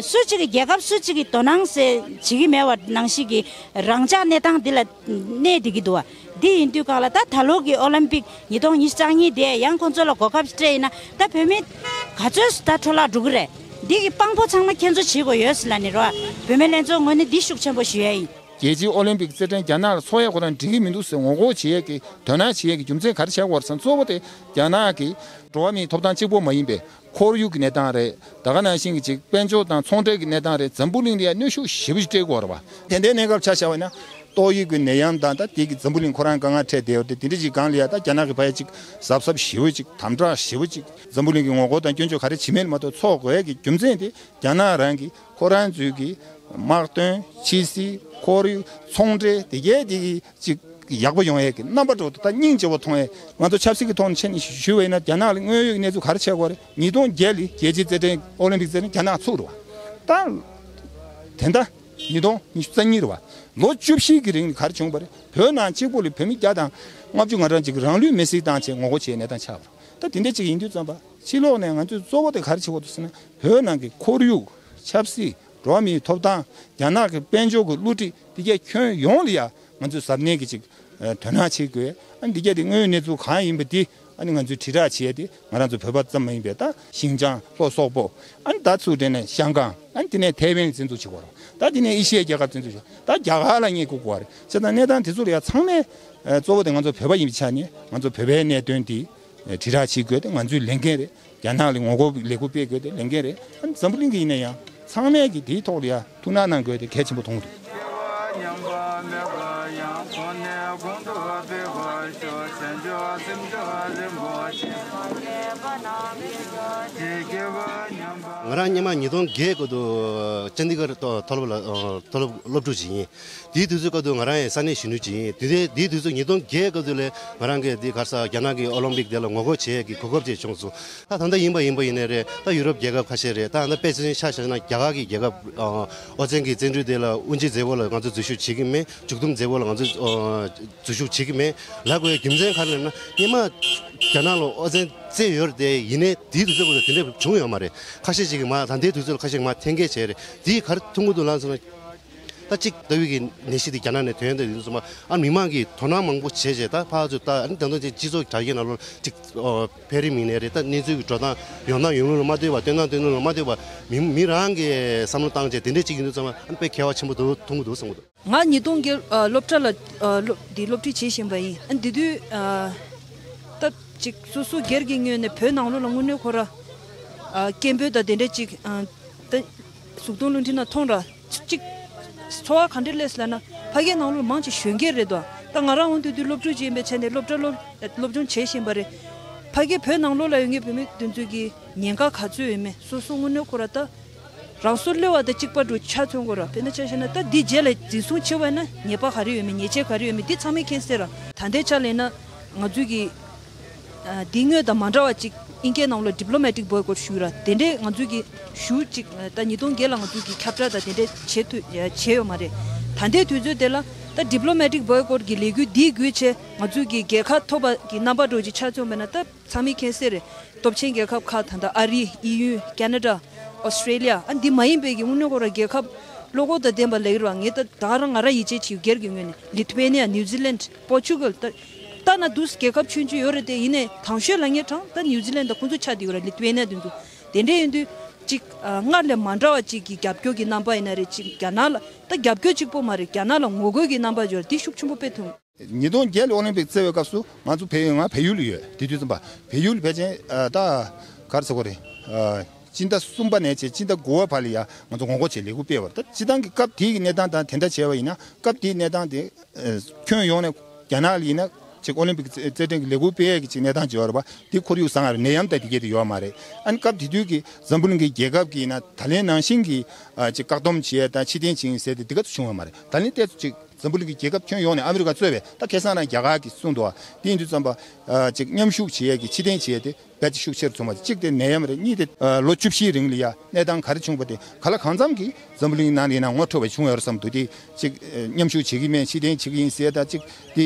སུ་གཅིག་གི་རྒྱལ་ཁབ་སུ་གཅིག་གི་དོ་སྣང་ཟེར་བྱེད་ཀྱི་མེད་པ་ནང་བཞིན་གྱི་རང་ཅག་གནས་སྟངས་འདི་ལ་གནས་བསྡད་ཀྱི་འདུག་བ། འདི་ཡིན་དུས་སྒང་ལ་ད་ད་ལོ་གི་ཨོ་ལིམ་པིག་ཉིས་སྟོང་ཉི་ཤུ་རྩ་གཉིས་དེ་ཡང་ཁོང་ཚོ་ལ་གོ་སྐབས་སྤྲད་ཡིན་ན། ད་བོད་མི་ག་ཚོད་ད་འཕྲོ་བརླག་འགྲོ་གི་རེད། འདི་གི་དཔང་པོ་ཚང་མ་ཁྱེད་ཚོ་བྱེད་དགོས་ཡོད་ཟེར་ལབ་ནི་རོ། བོད་མི་ལྷན་ཚོགས་ངོས་ནས་འདི་ཤུགས་ཆེན་པོ་ཞུ་ཡ་ཡིན། རྒྱལ་སྤྱིའི་ཨོ་ལིམ་པིག་རྩེད་འགྲན་རྒྱ་ནག་ལ་འཚོགས་ཡ་ཁོ་རང་འགྲིག་གི་མི་འདུག་ཟེར་ངོ་རྒོལ་བྱེད་ཡ་གི་དོ་སྣང་བྱེད་ཡ་གི་རྒྱུ་མཚན་ག་རེ་ཆགས་ཀྱི་ཡོད་རེད་ཟེར་ན། གཙོ་བོ་དེ་རྒྱ་ནག་གི་འགྲོ་བ་མིའི་ཐོབ་ཐང་གཅིག་པོ་མ་ཡིན་པའི་ཁོར་ཡུག་གི་གནས་སྟངས་རེད། ད་ག་ནང་བཞིན་གྱི་ཅིག་དཔལ་འབྱོར་དང་ཚོང་འབྲེལ་གྱི་གནས་སྟངས་རེད། འཛམ་བུ་གླིང་ལ་ཡ་གནོན་ཤུགས་ཞེ་པོ་ཞིག་སྤྲད་ཀྱི་ཡོད་རེད་བ། དེ་འདྲའི་གནས་སྐབས་ཆ་བཞག་པ་ཡིན་ན། ཏོག་དབྱིབས་ཀྱི་ནད་ཡམས་དང་ད་དེ་གི་འཛམ་བུ་གླིང་ཁོ་རང་དཀའ་ངལ་འཕྲད་བསྡད་ཡོད་དེ། དེ་འདྲ་ཅིག་སྒང་ལ་ཡ་ད་རྒྱ་ནག་གི་ཕ་ཡ་ཅིག་གཟབ་གཟབ་ཞེ་པོ་ཅིག་དམ་དྲག་ཞེ་པོ་ཅིག་འཛམ་བུ་གླིང་གི་ངོ་རྒོལ་དང་སྐྱོན་བརྗོད་ག་རེ་བྱེད་མིན་མ་གཏོགས་འཚོགས་དགོས་ཡ་གི་རྒྱུ་མཚན་དེ། རྒྱ་ནག་རང་གི་ཁོ་རང་ཚོའི་གི་དམག་དོན། ཕྱི་སྲིད། ཁོར་ཡུག། ཚོང་འབྲེལ། དེ་གའི་དེ་གི་ཅིག་ཡག་པོ་ཡོང་ཡས་ཀྱི་རྣམ་པ་འདྲ་བོ་དེ་ད་སྙིང་རྗེ་བོ་མཐོང་ཡས། ང་ཚོ་ཆབ་སྲིད་ཀྱི་ཐོག་ནས་ཕྱེ་ནས་ཞུས་པ་ཡིན་ན། རྒྱ་ནག་ལ་དངོས་ཡོད་ཀྱི་གནས་ཚུལ་ག་རེ་ཆགས་ཀྱི་ཡོད་རེད། ཉིས་སྟོང་བརྒྱད་ལ་རྒྱལ་སྤྱིའི་རྩེད་འགྲན་ཨོ་ལིམ་པིག་རྩེད་འགྲན་རྒྱ་ནག་ཚུགས་རེད་བ། ད་དེ་ད་ཉིས་སྟོང་ཉི་ཤུ་རྩ་གཉིས་རེད་བ། ལོ་བཅུ་བཞི་གི་རིང་ལ་ག་རེ་བྱུང་བ་རེད། བོད་ནང་གཅིག་པོ་ལ་བོད་མི་བརྒྱ་དང་ལྔ་བཅུ་ང་གྲངས་ཅིག་རང་ལུས་མེར་སྲེག་བཏང་བྱས་ངོ་རྒོལ་བྱས་གནས་སྟངས་ཆགས་པ་རེད། ད་དེ་འདྲ་ཅིག་ཡིན་དུས་ཙམ་པ་ཕྱི་ལོགས་ནས་ང་ཚོས་གཙོ་བོ་དེ་ག་རེ་བྱེད་དགོས་འདུག་ཟེར་ན། བོད་ནང་གི་ཁོར་ཡུག། ཆབ་སྲིད། འགྲོ་བ་མིའི་ཐོབ་ཐང་། རྒྱ་ནག་གི་དཔལ་འབྱོར་གྱི་བསླུ་བྲིད། འདི་གའི་ཁྱོན་ཡོངས་ལ་ཡ་ང་ཚོས་གཟབ་ནན་གྱིས་ཅིག་ཨ་དོ་སྣང་བྱེད་དགོས། ཨ་འདི་གའི་དེ་དངོས་ཡོད་གནས་ཚུལ་གང་ཡིན་པ་འདི་ཨ་ནི་ང་ཚོས་དྲིལ་བསྒྲགས་བྱས་ཏེ། ང་རང་ཚོ་བོད་པ་ཙམ་མ་ཡིན་པའི་ད་ཞིན་ཅང་ལྷོ་སོག་པོ། ཨ་ནི་ད་ཚུར་དེ་ནས་ཤང་ཀང་། ཨ་ནི་དེ་ནས་ཐའེ་ཝན་ལ་བཙན་འཛུལ་བྱེད་དགོས་རེད། ད་དེ་ནས་ཨེ་ཤི་ཡའི་རྒྱལ་ཁབ་བཙན་འཛུལ་བྱེད། ད་རྒྱ་གར་ལ་བསྙད་བཀུར་དགོས་རེད། བྱས་ཙང་གནས་སྟངས་དེ་ཚོ་ལ་ཡ་ཚང་མས་ཨ་གཙོ་བོ་དེ་ང་ཚོ་བོད་པ་ཡིན་པའི་ཆ་ནས་ང་ཚོ་བོད་པའི་གནད་དོན་འདི་དྲིལ་བསྒྲགས་བྱེད་དགོས་དེ་ང་ཚོའི་ལས་འགན་རེད། རྒྱ་ནག་ལ་ངོ་རྒོལ་ལས་འགུལ་སྤེལ་དགོས་དེ་ལས་འགན་རེད། ཨ་ནི་འཛམ་བུ་གླིང་གི་ཡིན་ན་ཡང་ཚང་མས་ཀྱིས་དེའི་ཐོག་ལ་ཡ་ཐུགས་སྣང་གནང་དགོས་དེ་གལ་ཆེན་པོ་མཐོང་འདུག། ཡང་གོང་ནས་གོང་དུ་འཕེལ་བར་ཤོག་བྱང་ཆུབ་སེམས་མཆོག་རིན་པོ་ཆེ། ང་རང་སྔོན་མ་ཉིས་སྟོང་བརྒྱད་སྐབས་དུ་ཅན་དི་གར་མཐོ་སློབ་ལ་མཐོ་སློབ་སློབ་ཕྲུག་ཅིག་ཡིན། དེའི་དུས་ཚོད་སྐབས་དུ་ང་རང་ཡང་ས་གནས་གཞོན་ནུ་ཅིག་ཡིན། དེ་དེའི་དུས་ཚོད་ཉིས་སྟོང་བརྒྱད་སྐབས་དུ་ལས་ང་རང་གིས་དེ་གར་ས་རྒྱ་ནག་གི་ཨོ་ལིམ་པིག་དེ་ལ་ངོ་རྒོལ་བྱེད་ཀྱི་གོ་སྐབས་ཅིག་བྱུང་སོང་། ད་ད་ལྟ་ཡིན་པ་ཡིན་པ་ཡིན་ནའི་རེད། ད་ཡུ་རོབ་རྒྱལ་ཁབ་ཁ་ཤས་རེད། ད་ད་ལྟ་དཔེ་མཚོན་ཆ་བཞག་ན་རྒྱ་གར་གྱི་རྒྱལ་ཁབ་ཨོ་རྩལ་གྱི་བརྩོན་འགྲུས་དེ་ལ་དབུ་འབྱེད་མཛད་སྒོ་ལ་ང་ཚོ་འཛུལ་ཞུགས་བྱེད་ཀྱི་མེད། མཇུག་བསྡོམས་མཛད་སྒོ་ལ་ང་ཚོ་འཛུལ་ཞུགས་བྱེད་ཀྱི་མེད་ལབ་དགོས་རྒྱུ་མཚན་ག་རེ་ལབ་ན། སྔོན་མ་རྒྱ་ནག་ལ་ཨོ་རྩལ་རྩེད་ཡོད་རེད་དེ། ཡིན་ནའི་དེའི་དུས་ཚོད་ཁོ་ཚོ་དེ་འདྲས་བྱུང་ཡོད་མ་རེད། ཁ་ཤས་ཅིག་གིས་མ་ད་ལྟའི་དུས་ཚོད་ལ་ཁ་ཤས་མ་འཐེན་འཁྱེར་བྱས་རེད། དེའི་ག་རེ་མཐོང་གི་འདུག་ལབ་སོང་ན། ད་གཅིག་ལྟ་བུའི་གི་ནད་གཞི་དེ་རྒྱ་ནག་ནས་ཐོན་ཡོད་དེ་ཡིན་སོང་བ། ཨ་མི་མང་གིས་དོ་སྣང་མང་པོ་བྱས་བྱས། ད་ཕར་ཚུར་ད་ཨ་ནི་ད་དུང་དེ་སྤྱི་ཚོགས་དྲ་རྒྱའི་ནང་ལོགས་གཅིག་ཨོ་འཕེལ་རིམ་ཡིན་ནའི་རེད། ད་གནས་ཚུལ་གྱི་འགྲོ་སྟངས་ཡོང་སྟངས་ཡོང་ལུགས་ལ་མ་ལྟོས་པ། སྟོན་སྟངས་སྟོན་ལུགས་ལ་མ་ལྟོས་པ། མི་མི་རང་གིས་བསམ་བློ་བཏང་བྱས་དེ་འདྲས་གཅིག་ཡིན་དུས་ཙམ་ཨ་ནི་དཔེ་གལ་བ་ཆེན་པོ་འདུག་མཐོང་གི་འདུག་བསམ་གི་འདུག། ང་ཉིས་སྟོང་བརྒྱད་ཨ་སློབ་གྲྭ་ལ་ཨ་སློབ་འདི་སློབ་ཁྲིད་བྱེད་བཞིན་པ་ཡིན། ཨ་འདི་དུས་ཨ་ད་ཅིག་སོ་སོ་སྒེར་གྱི་ངོས་ནས་བོད་ནང་ལོགས་ལ་དངོས་གནས་ཁོ་ར་ཨ་སྐད་འབོད་དང་དེ་འདྲས་ཅིག་ཨ་ད་གཟུགས་མཐོང་རླུང་འཕྲིན་ནང་མཐོང་ར། གཅིག་ཚོར་བ་ག་འདྲས་སླེབས་ལབ་ན། ཕ་གིའི་ནང་ལོགས་མང་ཆེ་གཞོན་སྐྱེས་རེད་དོ། ད་ང་རང་འོང་དུས་དུས་སློབ་ཕྲུག་ཅིག་ཡིན་པའི་ཆ་ནས་སློབ་གྲྭ་སློབ་སློབ་སྦྱོང་བྱེད་བཞིན་པ་རེད། ཕ་གི་བོད་ནང་ལོགས་ལ་ཡོད་མཁན་བུད་མེད་དེ་ཚོ་གི་ཉེན་ཁ་ག་ཚོད་ཡོད་མེད་སོ་སོ་དངོས་གནས་ཁོ་ར་ད་རང་སོ་གློད་པ་དང་གཅིག་པ་འདྲ་ཆ་མཚོན་དགོས་ར། དཔེར་ན་ཆ་བཞག་ན་ད་འདི་རྗེས་ལ་འཛིན་བཟུང་བྱེད་པ་ཡིན་ན་ཉེས་པ་ག་རེ་ཡོད་མེད་ཉེས་ཆད་ག་རེ་ཡོད་མེད་འདི་ཚང་མས་མཁྱེན་གསལ་ར། ད་ལྟའི་ཆ་ལ་ཡིན་ན་ང་ཚོས་ཀྱི་ཨ་འདི་སྔོན་དང་མ་འདྲ་བ་ཅིག་དབྱིན་སྐད་ནང་ལ་diplomatic boycott ཞུས་ར། དེ་འདྲས་ང་ཚོས་ཀྱི་ཞུ་ཅིག་ད་ཉིས་སྟོང་བརྒྱད་ལ་ང་ཚོས་ཀྱི་ཁྱབ་བསྒྲགས་དང་དེ་འདྲས་བྱེད་ཐུབ་བྱས་ཡོད་མ་རེད། ད་ལྟའི་དུས་ཚོད་དེ་ལ་ད་diplomatic boycott གི་ལས་འགུལ་འདིའི་བརྒྱུད་བྱས་ང་ཚོས་ཀྱི་རྒྱལ་ཁ་ཐོབ་པ་གི་རྣམ་པ་འདྲ་ཅིག་ཆ་མཚོན་པ་ན་ད་ཚང་མས་མཁྱེན་གསལ་རེད། སྟོབས་ཆེན་རྒྱལ་ཁབ་ཁག་ད་ལྟ་ཨ་རི། ཨི་ཡུ། ཁེ་ན་ཌ། ཨོ་སི་ཀྲེ་ལི་ཡ། ཨ་འདི་མ་ཡིན་པའི་གི་དངོས་གནས་ཁོ་ར་རྒྱལ་ཁབ་བློ་ཁོག་དང་ལྡན་པ་ལབ་ཀྱི་རེད་བ། ངས་ད་ད་རང་ང་རང་ཡིད་ཆེས་བྱེད་སྒེར་གྱི་ངོས་ནས་Lithuania, New Zealand, Portugal ད་ལྟ་ན་འདུག་རྒྱལ་ཁབ་ཆུང་ཆུང་ཡོད་རེད་དེ། ཡིན་ནའི་དང་ཤོས་ལབ་མཁན་གྲངས་ད་New Zealand དང་ཁོང་ཚོ་ཆགས་བསྡད་ཡོད་རེད། Lithuania དེ་ཚོ་དེ་འདྲས་ཡིན་དུས་གཅིག་ཨ་སྔར་ལས་མ་འདྲ་བ་གཅིག་གི་རྒྱབ་སྐྱོར་གྱི་རྣམ་པ་ཡིན་ན་རེད། གཅིག་རྒྱ་ནག་ལ་ད་རྒྱབ་སྐྱོར་གཅིག་པོ་མ་རེད། རྒྱ་ནག་ལ་ངོ་རྒོལ་གྱི་རྣམ་པ་ཡོད་རེད། འདི་ཤུགས་ཆེན་པོ་དཔེ་ཐུབ། ཉིས་སྟོང་བརྒྱད་ལ་ཨོ་ལིམ་པིག་རྩེ་བའི་སྐབས་སུ་ང་ཚོ་བལ་ཡུལ། ང་བལ་ཡུལ་ལ་ཡོད། དེ་དུས་ཙམ་པ་བལ་ཡུལ་ཕལ་ཆེར་ཨ་ད་ག་རེ་ཟེར་དགོས་རེད། ཨ་སྤྱི་ཟླ་གསུམ་པ་ནས་བྱས་སྤྱི་ཟླ་དགུ་པ་བར་ལ་ཡ་ང་ཚོ་ངོ་རྒོལ་བྱེད་ལས་འགུལ་སྤེལ་བ་རེད། ད་སྤྱིར་བཏང་གི་སྐབས་དེའི་གི་གནས་སྟངས་དང་དེ་འདྲ་བྱས་པ་ཡིན་ན། སྐབས་དེའི་གནས་སྟངས་དེ་ཨ་ཁྱོན་ཡོངས་ནས་རྒྱ་ནག་ལ་ཡིན་ན་ཅིག་ཨོ་ལིམ་པིག་རྩེད་འགྲན་གྱི་ལས་འགུལ་སྤེལ་ཡས་ཀྱི་ཅིག་གནས་སྟངས་ཅིག་ཡོད་རེད་པ། དེ་ཁོར་ཡུག་བཟང་ང་རེད། ནད་ཡམས་དང་དེ་གས་དེ་ཡོད་མ་རེད། ཨ་ནི་སྐབས་དེ་དུས་ཀྱི་འཛམ་བུ་གླིང་གི་རྒྱལ་ཁབ་ཀྱི་ཡིན་ན་ད་ལན་ནང་བཞིན་གྱི་ཨ་ཅིག་བཀག་སྡོམ་བྱེད་ཡས་དང་ཕྱིར་འཐེན་བྱེད་ཡིན་ཟེར་ཏེ་དེ་ག་ཚོད་བྱུང་ཡོད་མ་རེད། ད་ལན་ཏོག་ཙམ་ཅིག་འཛམ་བུ་གླིང་གི་རྒྱལ་ཁབ་ཁྱོན་ཡོངས་ནས་ཨ་མི་རི་ཀ་གཙོས་པའི་ད་ཁ་སང་རང་རྒྱ་གར་གྱིས་གསུངས་འདུག་བ། དེ་ཡིན་དུས་ཙམ་པ་ཨ་ཅིག་མཉམ་ཞུགས་བྱེད་ཡས་ཀྱི་ཕྱིར་འཐེན་བྱེད་ཡས་དེ་རྦད་དེ་ཤུགས་ཆེ་རུ་སོང་བ། གཅིག་དེ་ནད་ཡམས་རེད། གཉིས་དེ་ཨ་ལོ་བཅུ་བཞིའི་རིང་ལ་ཡ་གནས་སྟངས་ག་རེ་བྱུང་བ་དེ་ག་ལ་གང་འཚམ་གྱིས་འཛམ་བུ་གླིང་ནང་ལ་ཡིན་ན་ངོ་འཕྲོད་པ་བྱུང་ཡོད་རེད་བསམ་འདུག་དེ་གཅིག་ཨ་མཉམ་ཞུགས་བྱེད་ཀྱི་མེད། ཕྱིར་འཐེན་བྱེད་ཀྱི་ཡིན་ཟེར་ཡས་དང་གཅིག་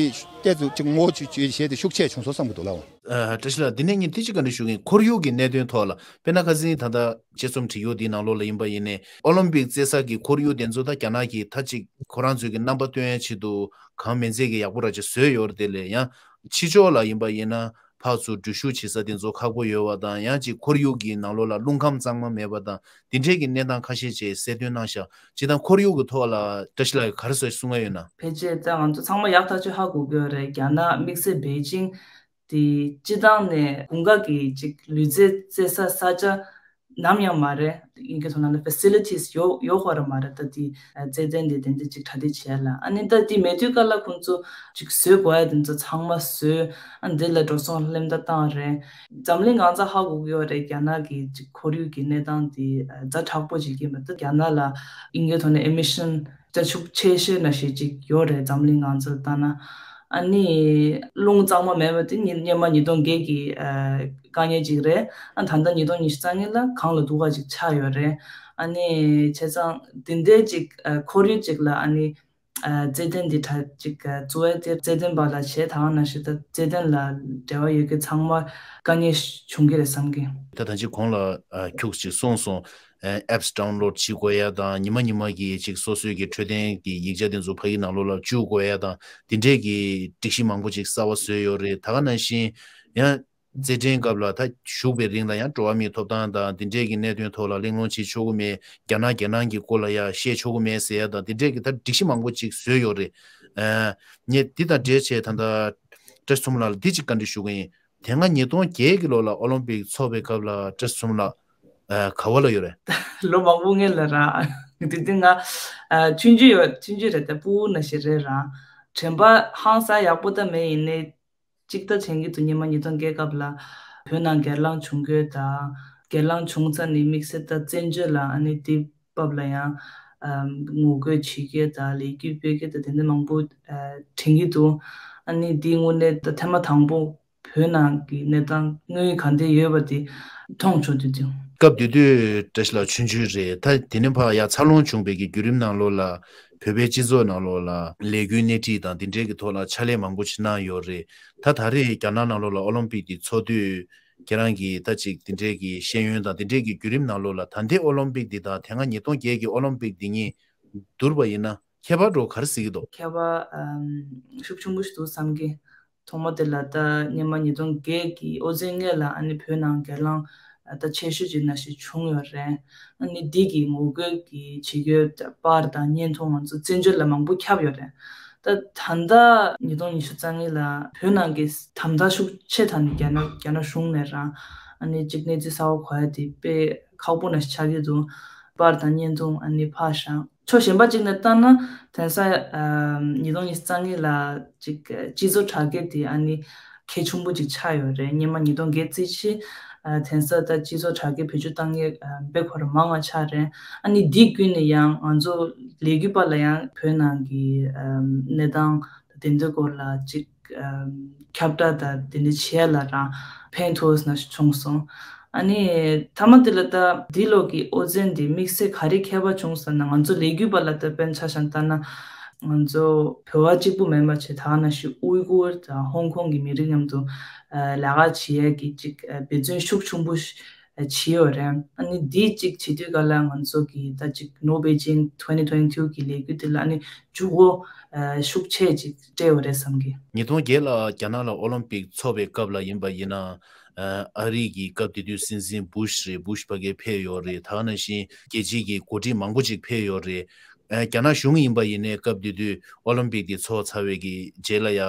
དེ་ཏོག་ཙམ་གཅིག་ངོ་བོ་གཅིག་བྱེད་ཡས་དེ་ཤུགས་ཆེ་བྱུང་སོང་བསམ་གྱི་འདུག་ལགས། ཨ་བཀྲ་ཤིས་ལགས། འདི་ནས་ངས་ཏོག་ཙམ་བཀའ་འདྲི་ཞུ་གི་ཡིན། ཁོར་ཡུག་གི་གནད་དོན་ཐོག་ལ། དཔེར་ན་ཁ་སང་ད་ལྟ་དཔྱད་རྩོམ་བྲིས་ཡོད་འདིའི་ནང་ལོགས་ལ་ཡིན་པ་ཡིན་ནའི་ཨོ་ལིམ་པིག་རྩེ་ས་གི་ཁོར་ཡུག་དེ་ཚོ་ད་རྒྱ་ནག་གིས་ད་ཅིག་ཁོ་རང་ཚོའི་གི་རྣམ་པ་སྟོན་ཡས་ཆེད་དུ་གང་མིན་ཚད་ཀྱི་ཡག་པོ་ར་ཅིག་བཟོས་ཡོད་རེད། དེ་ལས་ཡང་ཕྱི་ཕྱོགས་ལ་ཡིན་པ་ཡིན་ན་ཕར་ཚུར་འགྲུལ་བཞུད་བྱེད་ས་དེ་ཚོ་ཁག་པོ་ཡོད་པ་དང་། ཡང་ཅིག་ཁོར་ཡུག་གི་ནང་ལོགས་ལ་རླུང་ཁམས་གཙང་མ་མེད་པ་དང་། དེ་འདྲས་ཀྱི་གནས་སྟངས་ཁ་ཤས་ཅིག་གསལ་སྟོན་གནང་ཤག་སྤྱིར་བཏང་ཁོར་ཡུག་གི་ཐོག་ལ་བཀྲ་ཤིས་ལགས་ཀྱིས་ག་རེ་ཟེར་གསུང་གི་ཡོད་ན། ཕལ་ཆེར་ད་ང་ཚོ་ཚང་མ་ཡག་ཐག་ཆོད་ཧ་གོ་གི་ཡོད་རེད། རྒྱ་ནག་དམིགས་བསལ་པེ་ཅིང་དེ་སྤྱིར་བཏང་ནས་དགུན་ཁ་གི་ཅིག་ལུས་རྩལ་རྩེད་ས་ས་ཆ་ནམ་ཡང་མ་རེད། དབྱིན་སྐད་ཐོག་ནང་ལ་facilities ཡོད་ཡོད་ཁོ་ར་མ་རེད། ད་དེ་རྩེད་ཐང་དེ་དེ་འདྲ་ཅིག་གྲ་སྒྲིག་བྱས་ལ། ཨ་ནི་ད་དེ་མེད་དུས་སྐབས་ལ་ཁོང་ཚོ་ཅིག་བཟོ་དགོས་ཡ་དེ་ཚོ་ཚང་མ་བཟོས། ཨ་འདི་ལ་འགྲོ་སོང་སླེབས་ད་བཏང་རེད། འཛམ་གླིང་གང་ས་ཧ་གོ་གི་ཡོད་རེད། རྒྱ་ནག་གི་ཅིག་ཁོར་ཡུག་གི་གནས་སྟངས་དེ་ཛ་དྲག་པོ་ཅིག་ཡིན་པ། ད་རྒྱ་ནག་ལ་དབྱིན་སྐད་ཐོག་ནས་emission ད་ཤུགས་ཆེ་ཤོས་ནང་བཞིན་ཅིག་ཡོད་རེད། འཛམ་གླིང་ང་ཚོར་ལྟ་ན། ཨ་ནི་རླུང་གཙང་མ་མེད་པ་དེ་ཉི་སྔོན་མ་ཉིས་སྟོང་བརྒྱད་ཀྱི་ཨ་དཀའ་ངལ་ཅིག་རེད། ཨ་ད་ལྟ་ཉིས་སྟོང་ཉི་ཤུ་རྩ་གཉིས་ལ་གངས་ལ་སྡུག་པ་ཅིག་ཆགས་ཡོད་རེད། ཨ་ནི་བྱས་ཙང་དེ་འདྲའི་ཅིག་ཨ་ཁོར་ཡུག་ཅིག་ལ་ཨ་ནི་ཨ་རྩེད་ཐང་འདི་གྲ་ཅིག་ཨ་བཙུགས་ཡས་དེ་རྩེད་འགྲན་པ་ལ་བྱས་དང་ནང་བཞིན་ད་རྩེད་འགྲན་ལ་འབྲེལ་བ་ཡོད་མཁན་ཚང་མ་དཀའ་ངལ་བྱུང་གི་རེད་བསམ་གི། ད་ད་ཅིག་གོང་ལ་ཨ་ཁྱུག་ཅིག་གསུངས་སོང་། ཨ་apps download བྱེད་དགོས་ཡ་དང་། ཉི་མ་ཉི་མ་གི་ཅིག་སོ་སོའི་གི་འཕྲོད་བསྟེན་གི་ཡིག་ཆ་དེ་ཚོ་ཕ་གི་ནང་ལོགས་ལ་བཅུག་དགོས་ཡ་དང་། དེ་འདྲས་ཀྱི་སྒྲིག་གཞི་མང་པོ་ཅིག་གསར་པ་བཟོས་ཡོད་རེད། ད་ག་ནང་བཞིན་ཡང་རྩེད་འགྲན་སྐབས་ལ་ད་བཞུགས་པའི་རིང་ལ་ཡང་འགྲོ་བ་མིའི་ཐོབ་ཐང་དང་དེ་འདྲས་ཀྱི་གནད་དོན་ཐོག་ལ་གླེང་སློང་བྱེད་ཆོག་གི་མེད། རྒྱ་ནག་རྒྱལ་ནང་གི་སྐོར་ལ་ཡང་བཤད་ཆོག་གི་མེད་ཟེར་ཡ་དང་། དེ་འདྲས་ཀྱི་ད་སྒྲིག་གཞི་མང་པོ་ཅིག་བཟོས་ཡོད་རེད། ཨ་ངས་འདི་དང་འབྲེལ་བྱས་ད་ལྟ་བཀྲ་ཤིས་མཚོ་མོ་ལགས་ལ་འདི་ཅིག་བཀའ་འདྲི་ཞུ་གི་ཡིན། དེ་སྔ་ཉིས་སྟོང་བརྒྱད་ཀྱི་ལོ་ལ་ཨོ་ལིམ་པིག་ཚོགས་པའི་སྐབས་ལ་བཀྲ་ཤིས་མཚོ་མོ་ལགས་ཨ་ག་བ་ལ་ཡོད་རེད། ལོ་མང་པོ་སྔོན་ལ་ར། དེ་དུས་ང་ཨ་ཆུང་ཆུང་ཡོད། ཆུང་ཆུང་རེད། ད་སྤུ་གུ་ནང་བཞིན་རེད་ར། དྲན་པ་ཧང་སང་ཡག་པོ་ད་མེད། ཡིན་ནའི་གཅིག་ད་དྲན་གྱི་འདུག་ཉི་མ་ཉིས་སྟོང་བརྒྱད་སྐབས་ལ་བོད་ནང་སྒེར་ལངས་བྱུང་དགོས་དང་། སྒེར་ལངས་བྱུང་ཙང་ནི་དམིགས་བསལ་ད་བཙན་བྱོལ་ལ་ཨ་ནི་དེ་བབ་ལ་ཡང་ཨམ་ངོ་རྒོལ་བྱེད་མཁན་དང་ལས་འགུལ་སྤེལ་མཁན་དང་དེ་འདྲ་མང་པོ་ཨ་དྲན་གྱི་འདུག་ཨ་ནི་འདི་དངོས་གནས་ད་ཐེངས་མ་དང་པོ་བོད་ནང་གི་གནས་སྟངས་དངོས་ག་འདྲ་ཡོད་པ་དེ་མཐོང་བྱུང་དུས་དུས། སྐབས་དེ་དུས་བཀྲ་ཤིས་ལགས་ཆུང་ཆུང་རེད། ད་དེ་ནས་ཕར་ཡ་འཚར་ལོངས་བྱུང་བའི་གི་བརྒྱུད་རིམ་ནང་ལོགས་ལ་བོད་པའི་སྤྱི་ཚོགས་ནང་ལོགས་ལ་ལས་འགུལ་སྣེ་ཁྲིད་དང་དེ་འདྲའི་གི་ཐོག་ལ་ཕྱག་ལས་མང་པོ་ཞིག་གནང་ཡོད་རེད། ད་ད་རེས་རྒྱ་ནག་ནང་ལོགས་ལ་ཨོ་ལིམ་པིག་དེ་ཚོགས་དུས་ཁྱེད་རང་གིས་ད་ཅིག་དེ་འདྲའི་གི་ཤེས་ཡོན་དང་དེ་འདྲའི་གི་བརྒྱུད་རིམ་ནང་ལོགས་ལ་ད་ལྟའི་ཨོ་ལིམ་པིག་འདི་དང་དེ་སྔ་ཉིས་སྟོང་བརྒྱད་ཀྱི་ཨོ་ལིམ་པིག་འདི་གཉིས་བསྡུར་བ་ཡིན་ན་ཁྱད་པར་འདྲ་བོ་ག་རེ་གཟིགས་ཀྱི་འདུག་ཁྱད་པར་ཨམ་ཤུགས་ཆེན་པོ་ཞིག་འདུག་བསམ་གི། ཐོག་མ་དེ་ལ་ད་སྔོན་མ་ཉིས་སྟོང་བརྒྱད་ཀྱི་ཨོ་རྩལ་དངོས་ལ་ཨ་ནི་བོད་ནང་སྒེར་ལངས་ད་ཆེ་ཤོས་ཅིག་ནང་བཞིན་བྱུང་ཡོད་རེད། ཨ་ནི་འདི་གི་ངོ་རྒོལ་གྱི་བྱེད་སྒོའི་པར་དང་བརྙན་ཐུང་ང་ཚོ་བཙན་བྱོལ་ལ་མང་པོ་ཁྱབ་ཡོད་རེད། ད་ད་ལྟ་ཉིས་སྟོང་ཉི་ཤུ་རྩ་གཉིས་ལ་བོད་ནང་གི་དམ་དྲག་ཤུགས་ཆེ་དང་ནི་རྒྱ་ནག་རྒྱ་ནག་གཞུང་ནས་རང་ཨ་ནི་གཅིག་གནས་ཚུལ་གསར་པ་གོ་ཡ་དེ་དཔེ་ཁག་པོ་ནང་བཞིན་ཆགས་ཀྱི་འདུག་པར་དང་བརྙན་ཐུང་ཨ་ནི་ཕར་བཞག་ཕྱོགས་གཞན་པ་གཅིག་ནས་བལྟས་ན་དེང་སང་ཉིས་སྟོང་ཉི་ཤུ་རྩ་གཉིས་ལ་ཅིག་སྤྱི་ཚོགས་དྲ་རྒྱ་དེ་ཨ་ནི་གལ་ཆེན་པོ་ཅིག་ཆགས་ཡོད་རེད། སྔོན་མ་ཉིས་སྟོང་བརྒྱད་ཙམ་ཕྱིན་དེང་སང་ད་སྤྱི་ཚོགས་དྲ་རྒྱ་བེད་སྤྱོད་བཏང་མཁན་དཔེ་ཁོ་རང་མང་བ་ཆགས་རེད། ཨ་ནི་འདི་བརྒྱུད་ནས་ཡང་ང་ཚོ་ལས་འགུལ་པ་ལ་ཡང་བོད་ནང་གི་གནས་སྟངས་དེ་འདྲའི་སྐོར་ལ་ཅིག་ཁྱབ་བསྒྲགས་དང་དེ་འདྲ་བྱེད་ཡ་ལ་རང་ཕན་ཐོགས་ནང་བཞིན་བྱུང་སོང་། ཨ་ནི་མཐའ་མ་དེ་ལ་ད་འདི་ལོ་གི་ཨོ་རྩལ་འདི་དམིགས་བསལ་ག་རེ་ཁྱད་པར་བྱུང་ཟེར་ན། ང་ཚོ་ལས་འགུལ་པ་ལ་ད་དཔེར་ན་ཆ་བཞག་བལྟས་ན་ང་ཚོ་བོད་པ་གཅིག་པུ་མིན་པ་བྱས་ད་ག་ནང་བཞིན་ཨུའི་གུར་དང་ཧོང་ཀོང་གི་མི་རིགས་མཉམ་དུ་ལས་ཀ་བྱེད་ཡ་གི་ཅིག་འབད་བརྩོན་ཤུགས་ཆེན་པོ་ཞིག་བྱས་ཡོད་རེད། ཨ་ནི་འདི་གཅིག་བྱེད་དུས་ག་ལ་ང་ཚོ་གི་ད་ཅིག་No Beijing twenty twenty-two གི་ལས་འགུལ་དེ་ལ་ཨ་ནི་འཇུག་སྒོ་ཤུགས་ཆེ་ཅིག་སྤྲད་ཡོད་རེད་བསམ་གི། ཉིས་སྟོང་བརྒྱད་ལ་རྒྱ་ནག་ལ་ཨོ་ལིམ་པིག་འཚོགས་པའི་སྐབས་ལ་ཡིན་པ་ཡིན་ན། ཨ་རི་གི་སྐབས་དེ་དུས་སྲིད་འཛིན་བུ་ཤ་རེད། བུ་ཤ་ཕ་གིར་ཕེབས་ཡོད་རེད། ད་ག་ནང་བཞིན་རྒྱལ་སྤྱིའི་གི་འགོ་ཁྲིད་མང་པོ་ཅིག་ཕེབས་ཡོད་རེད། ཨ་རྒྱ་ནག་གཞུང་ཡིན་པ་ཡིན་ནའི་སྐབས་དེ་དུས་ཨོ་ལིམ་པིག་དེ་འཚོགས་ཚར་བའི་གི་རྗེས་ལ་ཡ་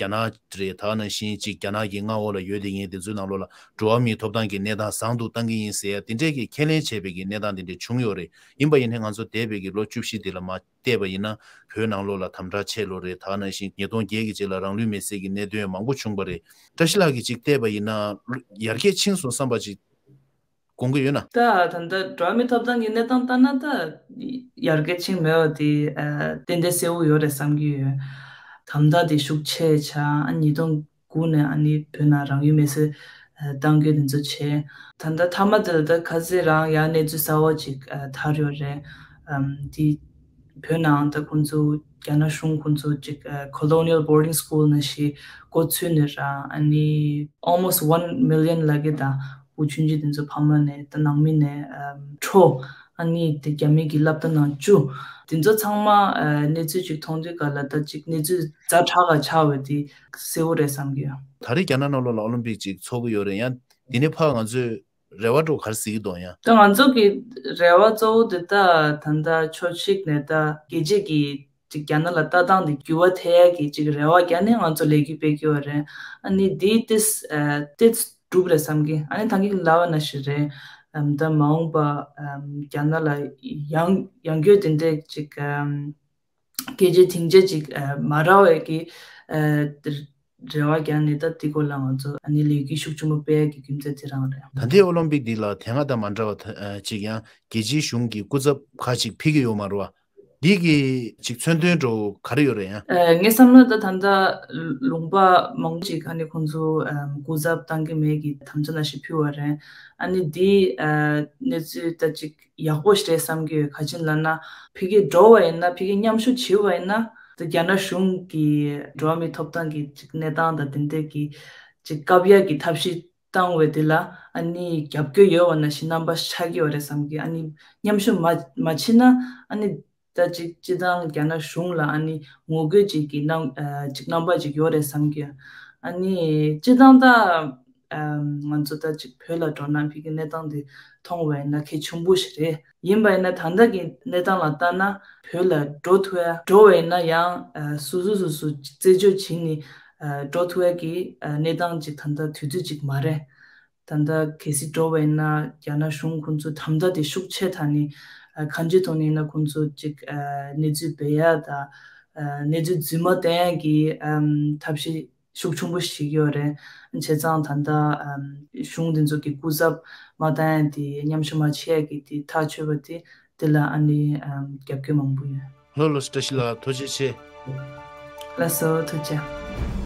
རྒྱ་ནག་རེད། ད་ག་ནང་བཞིན་ཅིག་རྒྱ་ནག་གི་མངའ་འོག་ལ་ཡོད་བསྡད་མཁན་དེ་ཚོའི་ནང་ལོགས་ལ་འགྲོ་བ་མིའི་ཐོབ་ཐང་གི་གནས་སྟངས་བཟང་དུ་བཏང་གི་ཡིན་ཟེར་ཡ་དེ་འདྲས་ཀྱི་ཁས་ལེན་བྱས་པའི་གི་གནས་སྟངས་དེ་འདྲས་བྱུང་ཡོད་རེད། ཡིན་པ་ཡིན་ནའི་ང་ཚོ་འདས་པའི་གི་ལོ་བཅུ་བཞི་དེ་ལ་མ་བལྟས་པ་ཡིན་ན་བོད་ནང་ལོགས་ལ་དམ་དྲག་ཆེ་ལོས་རེད། ད་ག་ནང་བཞིན་ཉིས་སྟོང་བརྒྱད་ཀྱི་རྗེས་ལ་རང་ལུས་མེར་སྲེག་གི་གནད་དོན་མང་པོ་བྱུང་བ་རེད། བཀྲ་ཤིས་ལགས་ཀྱིས་ཅིག་བལྟས་པ་ཡིན་ན་ཡར་རྒྱས་ཕྱིན་སོང་བསམ་པ་ཅིག་དགོངས་ཀྱི་ཡོད་ན། ད་ད་ལྟ་འགྲོ་བ་མིའི་ཐོབ་ཐང་གི་གནས་སྟངས་ལྟར་ན་ད་ཡར་རྒྱས་ཕྱིན་མེད་པ་དེ་ཨ་ཏན་ཏན་གསལ་པོ་ཡོད་རེད་བསམ་གྱི་ཡོད། དམ་དྲག་དེ་ཤུགས་ཆེ་ཆགས། ཨ་ཉིས་སྟོང་དགུ་ནས་ཨ་ནི་བོད་ནང་རང་ཡུལ་མེར་སྲེག་བཏང་རྒྱུ་དེ་ཚོ་བྱས། ད་ལྟ་མཐའ་མ་དེ་ལ་ད་ག་ཚོད་རང་ཡང་གནས་ཚུལ་གསར་པ་ཅིག་དར་ཡོད་རེད། ཨམ་དེ་བོད་ནང་ད་ཁོང་ཚོ་རྒྱ་ནག་གཞུང་ཁོང་ཚོ་ཅིག་colonial boarding school ནང་བཞིན་འགོ་ཚུགས་ནས་རང་ཨ་ནི་almost one million ལབ་ཀྱི་ད་བུ་ཆུང་ཆུང་དེ་ཚོ་ཕ་མ་ནས་ད་ནང་མི་ནས་ཨམ་འཕྲོག་ཨ་ནི་དེ་རྒྱ་མི་གི་སློབ་གྲྭ་ནང་བཅུག་དེ་ཚོ་ཚང་མ་ཨ་གནས་ཚུལ་ཅིག་མཐོང་དུས་ག་ལ་ད་ཅིག་གནས་ཚུལ་ཛ་དྲག་ག་ཆགས་པ་དེ་གསལ་པོ་རེད་བསམ་གྱི་ཡོད། ད་རེས་རྒྱ་ནག་ནང་ལོགས་ལ་ཨོ་ལིམ་པིག་ཅིག་འཚོགས་ཀྱི་ཡོད་རེད། ཡང་དེ་ནས་ཕར་ང་ཚོས་རེ་བ་འདྲ་བོ་ག་རེ་གཟིགས་ཀྱི་འདུག་ཡང་། ད་ང་ཚོ་གི་རེ་བ་གཙོ་བོ་དེ་ད་ད་ལྟ་ཕྱོགས་གཅིག་ནས་ད་རྒྱལ་སྤྱི་གི་ཅིག་རྒྱ་ནག་ལ་ལྟ་སྟངས་དེ་འགྱུར་བ་ཐེབས་ཡ་གི་ཅིག་རེ་བ་རྒྱག་ནས་ང་ཚོ་ལས་འགུལ་སྤེལ་གྱི་ཡོད་རེད། ཨ་ནི་དེ་ཏིས་ཨ་ཏིས་འགྲུབ་རེད་བསམ་གི། ཨ་ནི་ད་གིན་ལབ་པ་ནང་བཞིན་རེད། ཨམ་ད་མ་འོངས་པ་ཨམ་རྒྱ་ནག་ལ་ཡང་ཡང་སྐྱོན་དེ་འདྲས་ཅིག་ཨམ་སྐད་ཆ་སྡིངས་ཆ་ཅིག་ཨ་མ་རག་པའི་གི་ཨ་རེ་བ་རྒྱག་ནས་ད་འདི་སྐོར་ལ་ང་ཚོ་ཨ་ནི་ལས་འགུལ་ཤུགས་ཆེན་པོ་སྤེལ་ཡ་གི་རྒྱུ་མཚན་དེ་རང་རེད། ད་ལྟའི་ཨོ་ལིམ་པིག་འདི་ལ་དེ་སྔ་དང་མ་འདྲ་བ་ད་ཨ་ཅིག་ཡང་རྒྱལ་སྤྱིའི་གཞུང་གི་སྐུ་ཚབ་ཁག་ཅིག་ཕེབས་ཀྱི་ཡོད་མ་རེད་བ། འདི་གི་ཅིག་མཚོན་དོན་འདྲ་བོ་ག་རེ་ཡོད་རེད་ཡང་། ཨ་ངའི་བསམ་བློ་ད་ད་ལྟ་ལུང་པ་མང་པོ་ཅིག་ཨ་ནི་ཁོང་ཚོ་ཨ་སྐུ་ཚབ་བཏང་གི་མེད་ཀྱི་དམ་བཅའ་ནང་བཞིན་ཕུལ་བ་རེད། ཨ་ནི་འདི་ཨ་གནས་ཚུལ་ད་ཅིག་ཡག་པོ་ཞིག་རེད་བསམ་གྱི་ཡོད། ག་ཅི་ལབ་ན་ཕ་གིར་འགྲོ་བ་ཡིན་ན་ཕ་གིར་མཉམ་ཞུགས་བྱེད་པ་ཡིན་ན་ད་རྒྱ་ནག་གཞུང་གི་འགྲོ་བ་མིའི་ཐོབ་ཐང་གི་ཅིག་གནས་སྟངས་དང་དེ་འདྲས་ཀྱི་ཅིག་བཀག་ཡག་གི་ཐབས་ཤེས་བཏང་བའི་དེ་ལ་ཨ་ནི་རྒྱབ་སྐྱོར་ཡོད་པ་ནང་བཞིན་རྣམ་པ་ཆགས་ཀྱི་ཡོད་རེད་བསམ་གྱི། ཨ་ནི་མཉམ་ཞུགས་མ་མ་བྱེད་ན་ཨ་ནི་ད་ཅིག་སྤྱི་བཏང་རྒྱ་ནག་གཞུང་ལ་ཨ་ནི་ངོ་རྒོལ་ཅིག་གི་རྣམ་ཨ་ཅིག་རྣམ་པ་ཅིག་ཡོད་རེད་བསམ་གྱི། ཨ་ནི་སྤྱི་བཏང་ད་ཨམ་ང་ཚོ་ད་ཅིག་བོད་ལ་འགྲོ་ན་ཕ་གི་གནས་སྟངས་དེ་མཐོང་བས་ན་གལ་ཆེན་པོ་ཞིག་རེད། ཡིན་པ་ཡིན་ན་ད་ལྟ་གི་གནས་སྟངས་ལ་ལྟ་ན་བོད་ལ་འགྲོ་ཐུབ་ཡ་འགྲོ་བས་ན་ཡང་ཨ་སོ་སོ་སོ་སོ་རྩད་གཅོད་བྱས་ནས་ཨ་འགྲོ་ཐུབ་ཡ་གི་ཨ་གནས་སྟངས་ཅིག་ད་ལྟ་དུས་ཚོད་ཅིག་མ་རེད། ད་ལྟ་གལ་སྲིད་འགྲོ་བས་ན་རྒྱ་ནག་གཞུང་ཁོང་ཚོ་དམ་དྲག་དེ་ཤུགས་ཆེ་དང་ནི་ཨ་གང་ཅིའི་ཐོག་ནས་ཡིན་ན་ཁོང་ཚོ་ཅིག་ཨ་གནས་ཚུལ་སྤེལ་ཡ་དང་ གནས་ཚུལ་རྫུན་མ་བསྟན་ཡག་གི་ཐབས་ཤེས་ཤུགས་ཆེན་པོ་ཞིག་ཡོད་རེད། བྱས་ཙང་ད་ལྟ་གཞུང་འདི་ཚོ་གི་སྐུ་ཚབ་མ་བཏང་ཡ་དེ་མཉམ་ཞུགས་མ་བྱེད་ཡ་གི་དེ་ཐག་ཆོད་པ་དེ་དེ་ལ་ཨ་ནི་རྒྱབ་སྐྱོར་མང་པོ་ཡོད། ལགས་ལགས་སོ། བཀྲ་ཤིས་ལགས། ཐུགས་རྗེ་ཆེ། ལགས་སོ། ཐུགས་རྗེ་ཆེ།